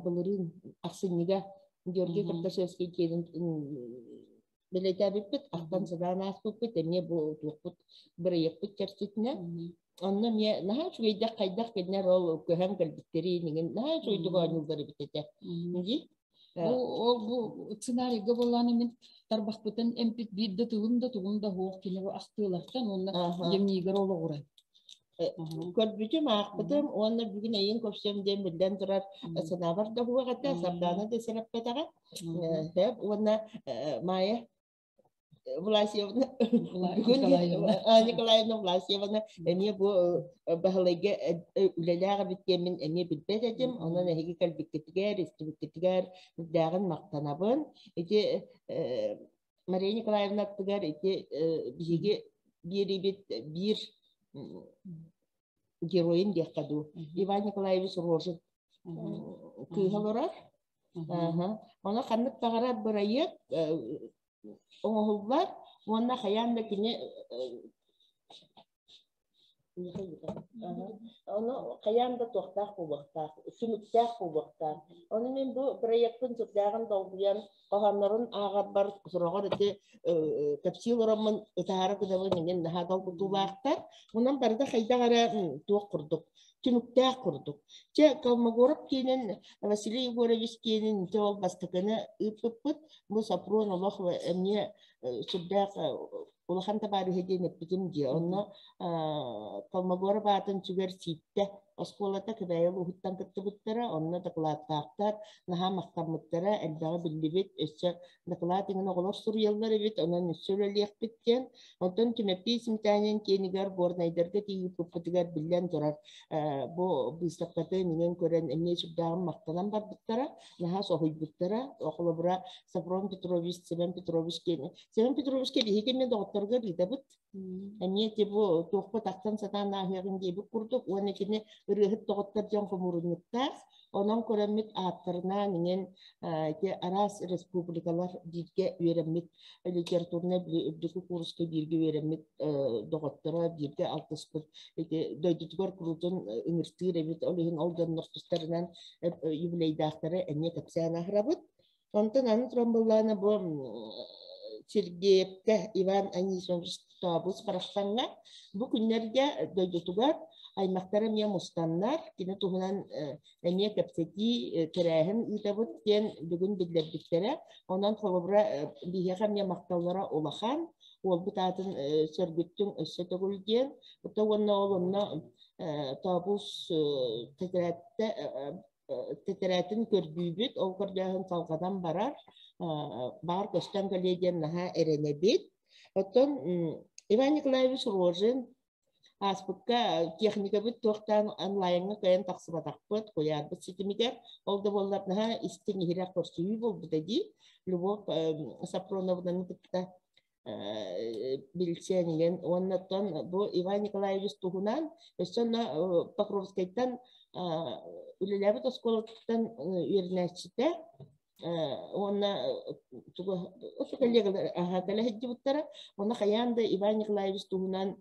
былырыын ахсынньыга Георгий Кардашевский киэнин бэлиэтээбиппит, ахтан санаан ааспыппыт, эмиэ бу туохпут бырайыакпыт чэрчитинэн. Онно эмиэ наһаа үчүгэйдик хайдах кинилэр ол көһөн кэлбиттэрин иҥин наһаа үчүгэйдик оонньууллар эбит этэ. Дии. Бу ол бу сценарийга буоллаҕына мин тарбахпытын эмпит биир да тылым да тугум да суох кини бу ахтыылартан уонна дневнигэр олоҕуран. Көрбүтүм, аахпытым уонна бүгүн эйин көрсөм диэн биллэн турар санаабар да суох этэ, Сардаана да сэрэппэтэҕэ. Сөп уонна Майя Власьевна бүгүн Николаевна Власьевна эмиэ бу Баһылайга үлэлээх эбит диэммин эмиэ билбэт этим. Онон эһиги кэлбиккитигэр, истибиккитигэр үрдээҕин махтанабын. Ити Мария Николаевна аттыгар ити биһиги биэриибит биир геройун диэххэ дуу. Иван Николаевич Рожин кыыһа олорор. Ону ханнык баҕарар бырайыак оҥоһуллар уонна хайаан да кини Ону хайаан да туохтаах буолуохтаах, түмүктээх буолуохтаах. Ону мин бу проекпын сүрдээҕин долгуйан, хоһооннорун ааҕарбар сороҕор ити кэпсии олороммун ытаары гынабын иҥин наһаа долгутуулаахтар. Онон барыта хайдах эрэ туох курдук, түмүктээх курдук. Чэ, Колмогоров киинин, Василий Егорович киинин ити ол бастакыны ыыппыппыт. Бу Сопрун олох эмиэ сүрдээх улахан табаарыһа диэн эппитим дии. Онно Колмогоров аатын сүгэр Сииттэ оскуолата Кэбээйи улууһуттан кыттыбыттара, онно дакылааттаахтар, наһаа махтаммыттара, элбэҕи биллибит, өссө дакылаат иҥин оҕолор суруйаллар эбит, онон өссө үлэлиэхпит диэн. Онтон Түмэппий Сметанин киэнигэр Горнайдарга тиийбиппытыгар биллэн турар, бу быыстапкатын иҥин көрөн эмиэ сүрдээҕин махтанан барбыттара, наһаа соһуйбуттара. Холобура, Софрон Петрович, Семен Петрович киэнэ Семен Петровичка биһиги эмиэ доҕотторго ыытабыт. Эмиэ ити бу туохпут ахтан сатаан ааһыаҕын диэбит курдук уонна кини ырыаһыт доҕоттор дьон хомуурунньуктаах. Онон көрөммүт ааттарынаан иҥэн ити араас республикалар бииргэ үөрэммит литературнай үрдүкү кууруска бииргэ үөрэммит доҕотторо бииргэ алтыспыт ити дойдутугар куруутун ыҥыртыыр эбит. Ол иһин ол дьоннор тустарынан юбилейдаахтары эмиэ кэпсээн аһарабыт. Онтон аны туран буоллаҕына бу Сергеевкэ Иван Анисимович Тообус барахсаҥҥа бу күннэргэ дойдутугар аймахтара эмиэ мустаннар, кини туһунан эмиэ кэпсэтии, тэрээһин ыытабыт диэн бүгүн биллэрбиттэрэ. Онон холобура биһиэхэ эмиэ махталлара улахан, уолбут аатын сөргүттүҥ өссө төгүл диэн. Уонна ол онно Тообус тэтэрээттэ тэтэрээтин көрдүүбүт, ол көрдөөһүн салҕанан барар, баар көстөн кэлиэ диэн наһаа эрэнэбит. Оттон Иван Николаевич Рожин ааспыкка техникабыт туохтаан онлайҥҥа кыайан тахсыбатахпыт, куйаарбыт ситимигэр. Ол да буоллар наһаа истиҥ иһирэх көрсүһүү буолбута дии. Любовь Сапроновнаны кытта билсэн иҥэн уонна оттон бу Иван Николаевич туһунан өссө онно Покровскайтан үлэлээбит оскуолатыттан үөрэнээччитэ уонна тугу коллегалар кэлэ сылдьыбыттара. Онно хайаан да Иван Николаевич туһунан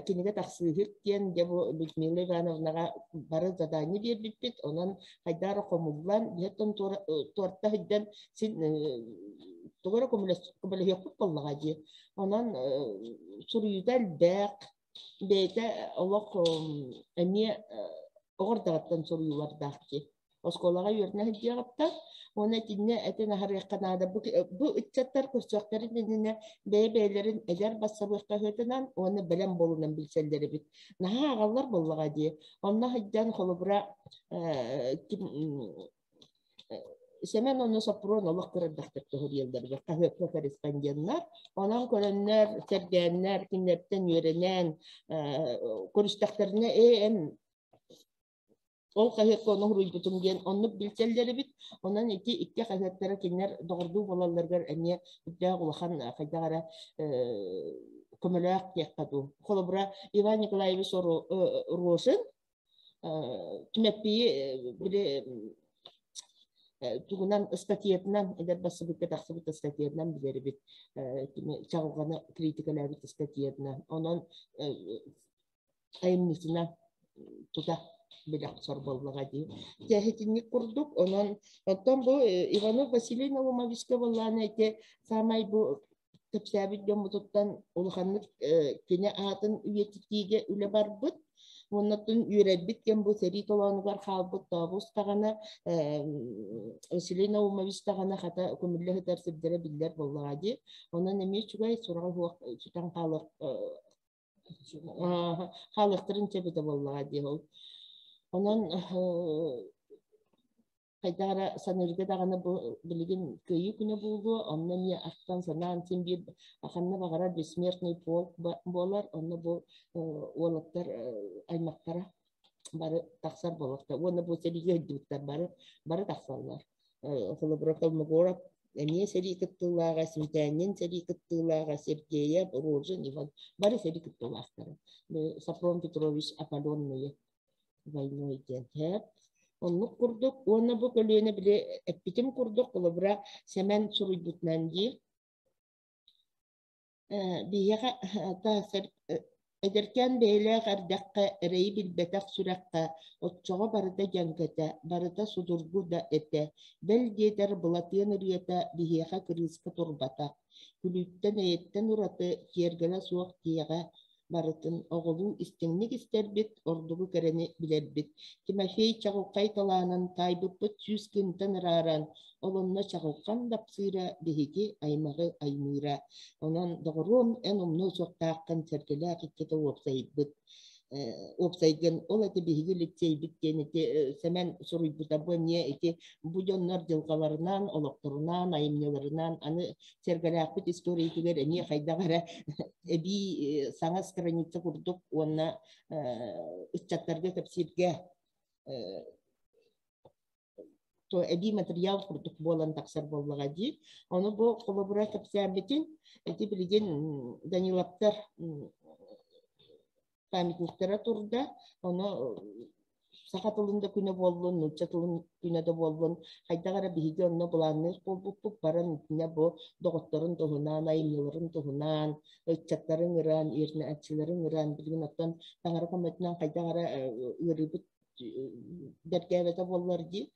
кинигэ тахсыыһыт диэн дьэ бу Людмила Ивановнаҕа бары задание биэрбиппит. Онон хайдах эрэ хомуллан, биһиэттэн туорта сылдьан син тугу эрэ көмөлөһүөхпүт буоллаҕа дии. Онон суруйуута элбэх, бэйэтэ олох эмиэ оҕо эрдэҕиттэн суруйуулардаах дии. Оскуолаҕа үөрэнэ сылдьыаҕыттан уонна итиннэ этэн аһарыахха наада. Бу ыччаттар көрсүөхтэрин иннинэ бэйэ-бэйэлэрин эдэр бассабыакка ыһыытынан уонна бэлэм буолунан билсэллэр эбит. Наһаа ааҕаллар буоллаҕа дии. Онно сылдьан холобура Сэмэн уонна Соппуруон олох кыра эрдэхтэр тоһуруйалларыгар хаһыакка корреспонденнар. Онон көрөннөр, сэргээннэр, кинилэртэн үөрэнэн, көрүстэхтэринэ ээ эн ол хаһыакка ону суруйбутум диэн оннук билсэллэр эбит. Онон ити икки хаһыаттара кинилэр доҕордуу буолалларыгар эмиэ үрдээх улахан хайдах эрэ көмөлөөх диэххэ дуу. Холобура, Иван Николаевич Рожин Түмэппийи били тугунан ыстатыйатынан эдэр бассабыыкка тахсыбыт ыстатыйатынан билэрбит кини чаҕылҕаны критикалээбит ыстатыйатынан онон айымньытынан тута билэ охсор буоллаҕа дии. Итинник курдук онон оттон бу Иванов Василий Наумовичка буоллаҕына ити саамай бу кэпсээбит дьоммутуттан улаханнык кини аатын үйэтитиигэ үлэ барбыт. Уоннаттан үөрэрбит кэм бу сэрии толоонугар хаалбыт Тообус даҕаны, Василий Наумович даҕаны хата көмүллэ сытар сирдэрэ биллэр буоллаҕа дии. Онон эмиэ үчүгэй сураҕа суох сүтэн хаалыах хаалыахтарын сөп этэ буоллаҕа дии ол. Онон хайдах эрэ саныырга даҕаны бу билигин Кыайыы күнэ буолуо, онно эмиэ ахтан санаан син биир ханна баҕарар бессмертный полк буолар, онно бу уолаттар аймахтара бары тахсар буолуохтар уонна бу сэриигэ сылдьыбыттар бары бары тахсаллар. Холобура, Колмогоров эмиэ сэрии кыттыылааҕа, Сметанин сэрии кыттыылааҕа, Сергеев, Рожин, Иван бары сэрии кыттыылаахтара. Софрон Петрович Аполлонные войной диэн һээп. Оннук курдук уонна бу көлүөнэ били эппитим курдук холобура Сэмэн суруйбутунан диир. Биһиэхэ Эдэркээн бэйэлээх эрдэххэ, эрэйи билбэтэх сүрэххэ, оччоҕо барыта дьэҥкэтэ, барыта судургу да этэ, бэл диэтэр Былатыан ырыата биһиэхэ кырыыска турбатах, күлүүттэн эйэттэн ураты киэргэлэ суох дьиэҕэ барытын оҕолуу истиҥник истэрбит, ордугу кэрэни билэрбит. Тимофей чаҕылхай талаанын таайбыппыт 100 кынтан ырааран, ол онно чаҕылхан дапсыыра биһиги аймаҕы аймыыра. Онон, доҕоруом, эн умнуо суохтааххын сэргэлээх иккитэ уопсайбыт уопсайгын ол ити биһиги лицейбит диэн ити Сэмэн суруйбута бу эмиэ ити бу дьоннор дьылҕаларынан, олохторунан, айымньыларынан аны Сэргэлээхпит историятыгар эмиэ хайдах эрэ эбии саҥа страница курдук уонна ыччаттарга кэпсииргэ то эбии материал курдук буолан тахсар буоллаҕа дии. Ону бу холобура кэпсээбитин ити билигин Даниловтар памятниктара турда. Ону саха тылын да күнэ буоллун, нуучча тылын күнэ да буоллун, хайдах эрэ биһиги онно былаанныыр буолбуппут, баран итиннэ бу доҕотторун туһунан, айымньыларын туһунан, ыччаттарын ыраан, үөрэнээччилэрин ыраан, билигин оттон таҥара көмөтүнэн хайдах эрэ ыарыыбыт бэргээбэтэ буоллар дии.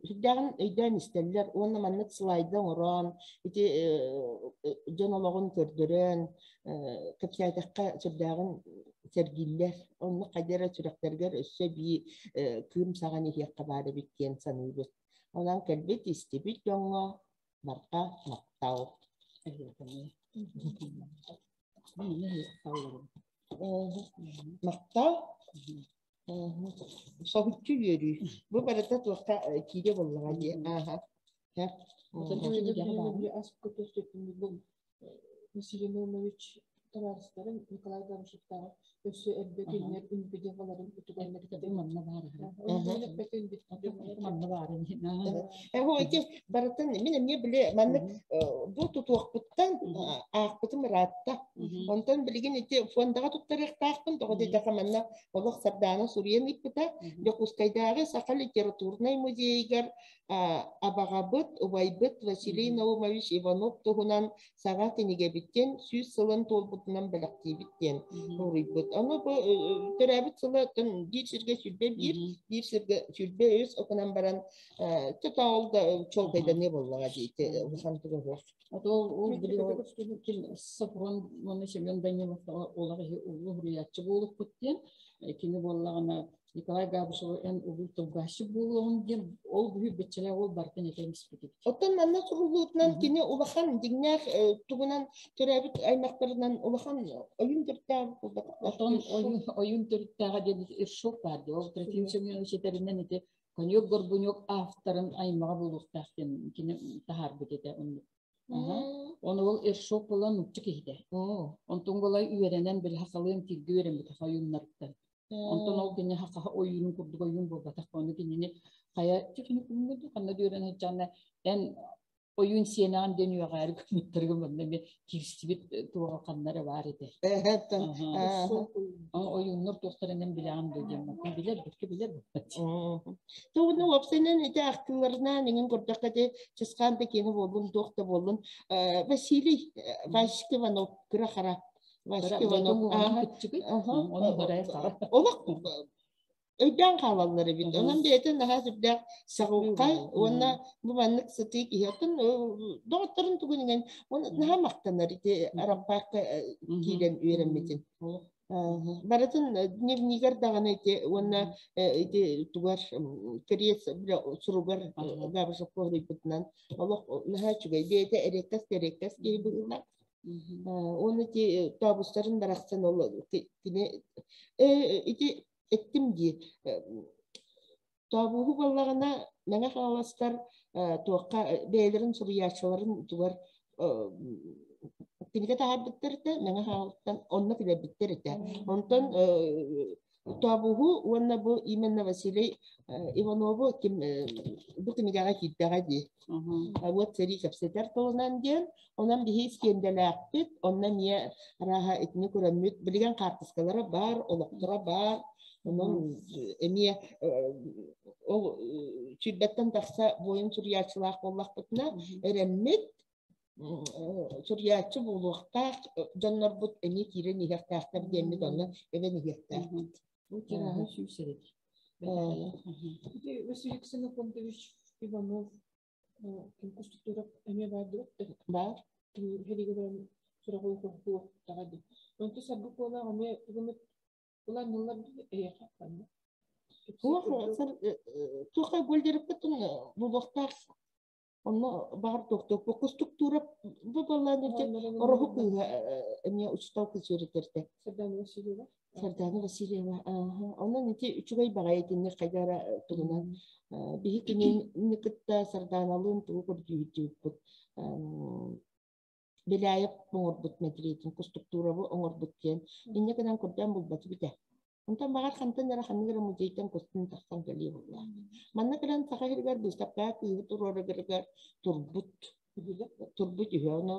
Сүрдээҕин өйдөөн истэллэр уонна маннык слайда оҥорон, ити дьон олоҕун көрдөрөн, кэпсээтэххэ сүрдээҕин сэргииллэр. Оннук хайда эрэ сүрэхтэригэр өссө эбии кыым саҕан иһиэххэ баар эбит диэн саныыбыт. Онон кэлбит, истибит дьоҥҥо барҕа махтал. Махтал. Соһуччу үөрүү. Бу барыта туохха киирэ буоллаҕа дии. Ааха. Василий Наумович табаарыстарын Николай Габышевтааҕы өссө эрдэ кинилэр үнпүдьаҕаларын утуганнар манна баар манна баар. Эһо ити барытын мин эмиэ били маннык бу тутуохпуттан аахпытым ыраатта. Онтон билигин ити фондаҕа туттарыахтаахпын, тоҕо диэтэххэ манна олох Сардаана суруйан ыыппыта. Дьокуускайдааҕы Саха литературнай музейыгар абаҕабыт, убайбыт Василий Наумович Иванов туһунан саҥа кинигэбиттэн 100 сылын туолбутунан бэлэхтиибит диэн уруйбут. Ону бу төрөөбүт сыла биир сиргэ 21, биир сиргэ 23 окунан баран ол да чуолкайданыа буоллаҕа дии улахан туга суох. Ол ол били ким Сафрон уонна Семен Данилов олох иһи улуу суруйааччы буолукпут диэн кини буоллаҕына Николай Габышевы эн улуу тылбаасчыт буолуоҕун диэн ол бүһү бэччэлээх ол бартын этэн испитик. Оттон манна суруллуутунан кини улахан дьиҥнээх тугунан төрөөбүт аймахтарынан улахан ойуун төрүттээх буолбатах. Оттон ойуун төрүттээҕэ диэн Иршов баар дии. Ол Трофим Семенович этэринэн ити Конек Горбунек авторын аймаҕа буолуохтаах диэн кини таһаарбыт этэ оннук. Оны ол Ершов буолан нуучча киһитэ. Онтон буолай үөрэнэн били хахалыан тиргэ үөрэммит ойууннарыттан. Онтон ол кини хахаха ойуунун курдук ойуун буолбатах. Ону кинини хайа техникумҥа ханна үөрэн сылдьаанна эн ойуун сиэнэҕин диэн үөҕээри көмүттэргэ манна эмиэ киирсибит туоҕа ханна эрэ баар этэ. Ойууннар туохтарынан билэҕин да диэн билэр бэркэ билэр. Тугуну уопсайынан ити ахтыыларынан иҥин көрдөххө ити Чысхаан да киэнэ буоллун, туох да буоллун Василий Васик Иванов кыра хара Васик Иванов олох өйдөөн хаалаллар эбит. Онон бэйэтин наһаа сүрдээх саҕылхай уонна бу маннык сытыы киһи. Оттон доҕотторун тугун иҥэн наһаа махтанар ити арампаакка киирэн үөрэммитин. Барытын дневнигэр даҕаны ити уонна ити тугар кэриэс суругар Габышев хоһуйбутунан олох наһаа үчүгэй. Бэйэтэ эриэккэс эриэккэс киһи быһыылаах. Уонна ити тообустарын барахсан ол кини ити эттим дии тообуһу буоллаҕына Мэҥэ Хаҥаластар туохха бэйэлэрин суруйааччыларын тугар кинигэ таһаарбыттар этэ Мэҥэ Хаҥаластан онно килэрбиттэр этэ. Онтон Тообуһу уонна бу именно Василий Иванову ким бу кинигэҕэ киирдэҕэ дии. Вот сэрии кэпсэтэр тылынан диэн, онон биһи истиэндэлээхпит, онно эмиэ арааһа итини көрөммүт, билигин хаартыскалара баар, олохторо баар, онон эмиэ ол 20-тэн тахса буойун суруйааччылаах буоллахпытына, эрэммит. Суруйааччы буолуохтаах дьоннорбут эмиэ киирэн иһиэхтээхтэр диэммит онно эбэн иһиэхтээхпит. Бу тираһы сүүсэрик. Ити Василий Ксенофонтович Иванов ким кустуктура эмиэ баар дуо? Баар. Хэригэ баран сураҕы хуохтаҕа дии. Онто саргы куолаах эмиэ тугумут улааннылар эйиэхэ ханна? Туох туохха гүлдериппитин булуохтаах. Онно баҕар туохтуохпут структура бу буоллаан ити ороһу кыыһа эмиэ учуутал кыыс үөрэтэртэ. Сардана Васильева. Сардана Васильева. Онон ити үчүгэй баҕайы итинник хайдара тугунан биһи кинини кытта Сарданалыын тугу көрдүүбүт Беляев оҥорбут мэтириэтин кустуктуурабы оҥорбут диэн инньэ гынан көрдөөн булбатыбыт ээ. Онтон баҕар хантан эрэ ханнык эрэ музейтан көстөн тахсан кэлиэ буоллаах. Манна кэлэн Саха сиригэр быыстапкаҕа кыыһы туруорарыгар турбут турбут үһү. Ону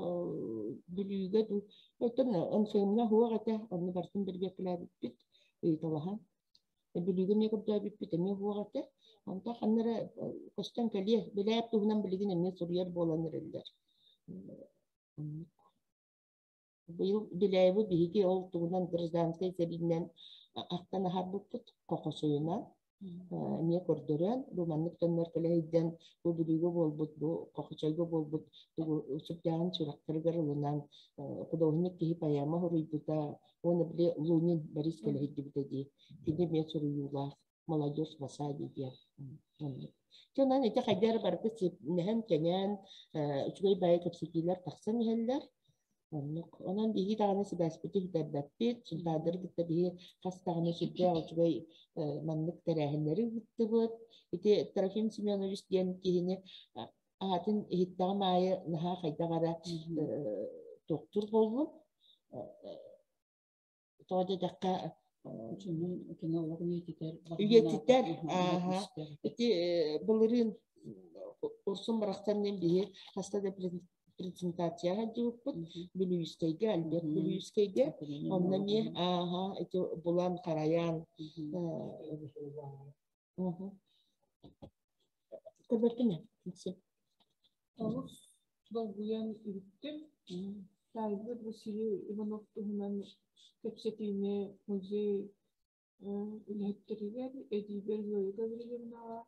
Бүлүүгэ дуу, оттон НФМ-ҥа суох этэ, онно барытын бэрбиэккэлээбиппит, ыйыталаһан. Бүлүүгэ эмиэ көрдөөбүппүт эмиэ суох этэ. Онтон ханна эрэ көстөн кэлиэ. Билээп туһунан билигин эмиэ суруйар буолан эрэллэр. Быйыл Беляевы биһиги ол туһунан гражданскай сэриинэн ахтан аһарбыппыт Хохосуйунан эмиэ көрдөрөн, бу маннык дьоннор кэлэ сылдьан бу Бүлүүгэ буолбут, бу Хохочойго буолбут тугу сүрдээҕин сүрэхтэригэр ылынан художник киһи поэма суруйбута уонна били Лунин Борис кэлэ сылдьыбыта дии. Кини эмиэ суруйуулаах «Молодежь в осаде» диэн. Оннук. Дьэ, онон ити хайда эрэ барыта сиэпнэһэн, кэҥээн, үчүгэй баайы кэпсэтиилэр тахсан иһэллэр. Оннук. Онон биһиги даҕаны сибээспитин сүтэрбэппит. Сунтаардары кытта биһи хас даҕаны сүрдээх үчүгэй маннык тэрээһиннэри ыыттыбыт. Ити Трофим Семенович диэн киһини аатын иһиттэҕим аайы наһаа хайдах эрэ туохтуур буоллум. Тоҕо диэтэххэ, Кини олоҕун үйэтитэр. Үйэтитэр. Ити былырыын Урсун барахсанныын биһи хаста да презентация сылдьыбыппыт Бүлүүскэйгэ, Альберт Бүлүүскэйгэ. Онно эмиэ ааха ити булан харайан Көрбөттүн ээ. Олус долгуйан иһиттим. Таайбыт Василий Иванов туһунан кэпсэтиини музей үлэһиттэригэр эдьиийбэр Зоя Гаврильевнаҕа,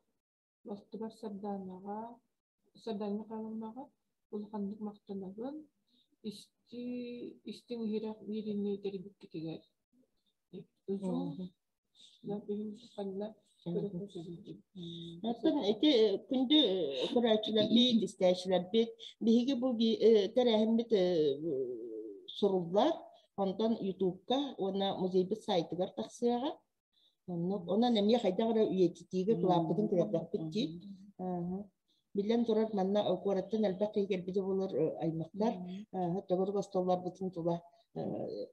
балтыбар Сарданаҕа, Сардана Михайловнаҕа улаханнык махтанабын. Исти, истиҥ иһирэх биэриини тэрийбиккитигэр. Оттон ити күндү көрөөччүлэрбит, истээччилэрбит, биһиги бу тэрээһиммит суруллар, онтон Ютубка уонна музейбыт сайтыгар тахсыаҕа. Онон эмиэ хайдах эрэ үйэтитиигэ кылааппытын килэрдэхпит дии. Биллэн турар, манна куораттан элбэх киһи кэлбитэ буолар аймахтар. Төгүрүк остуолларбытын тула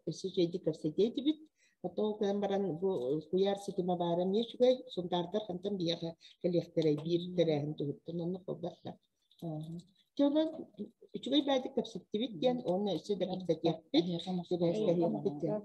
өссө үчүгэйдик кэпсэтиэ этибит. Оттон кэлэн баран бу куйаар ситимэ баара эмиэ үчүгэй. Сунтаардар хантан биһиэхэ кэлиэхтэрэй биир тэрээһин туһуттан оннук буолбат да. Дьэ онон үчүгэй баайдык кэпсэттибит диэн уонна өссө да кэпсэтиэхпит, сибээстэһиэхпит диэн.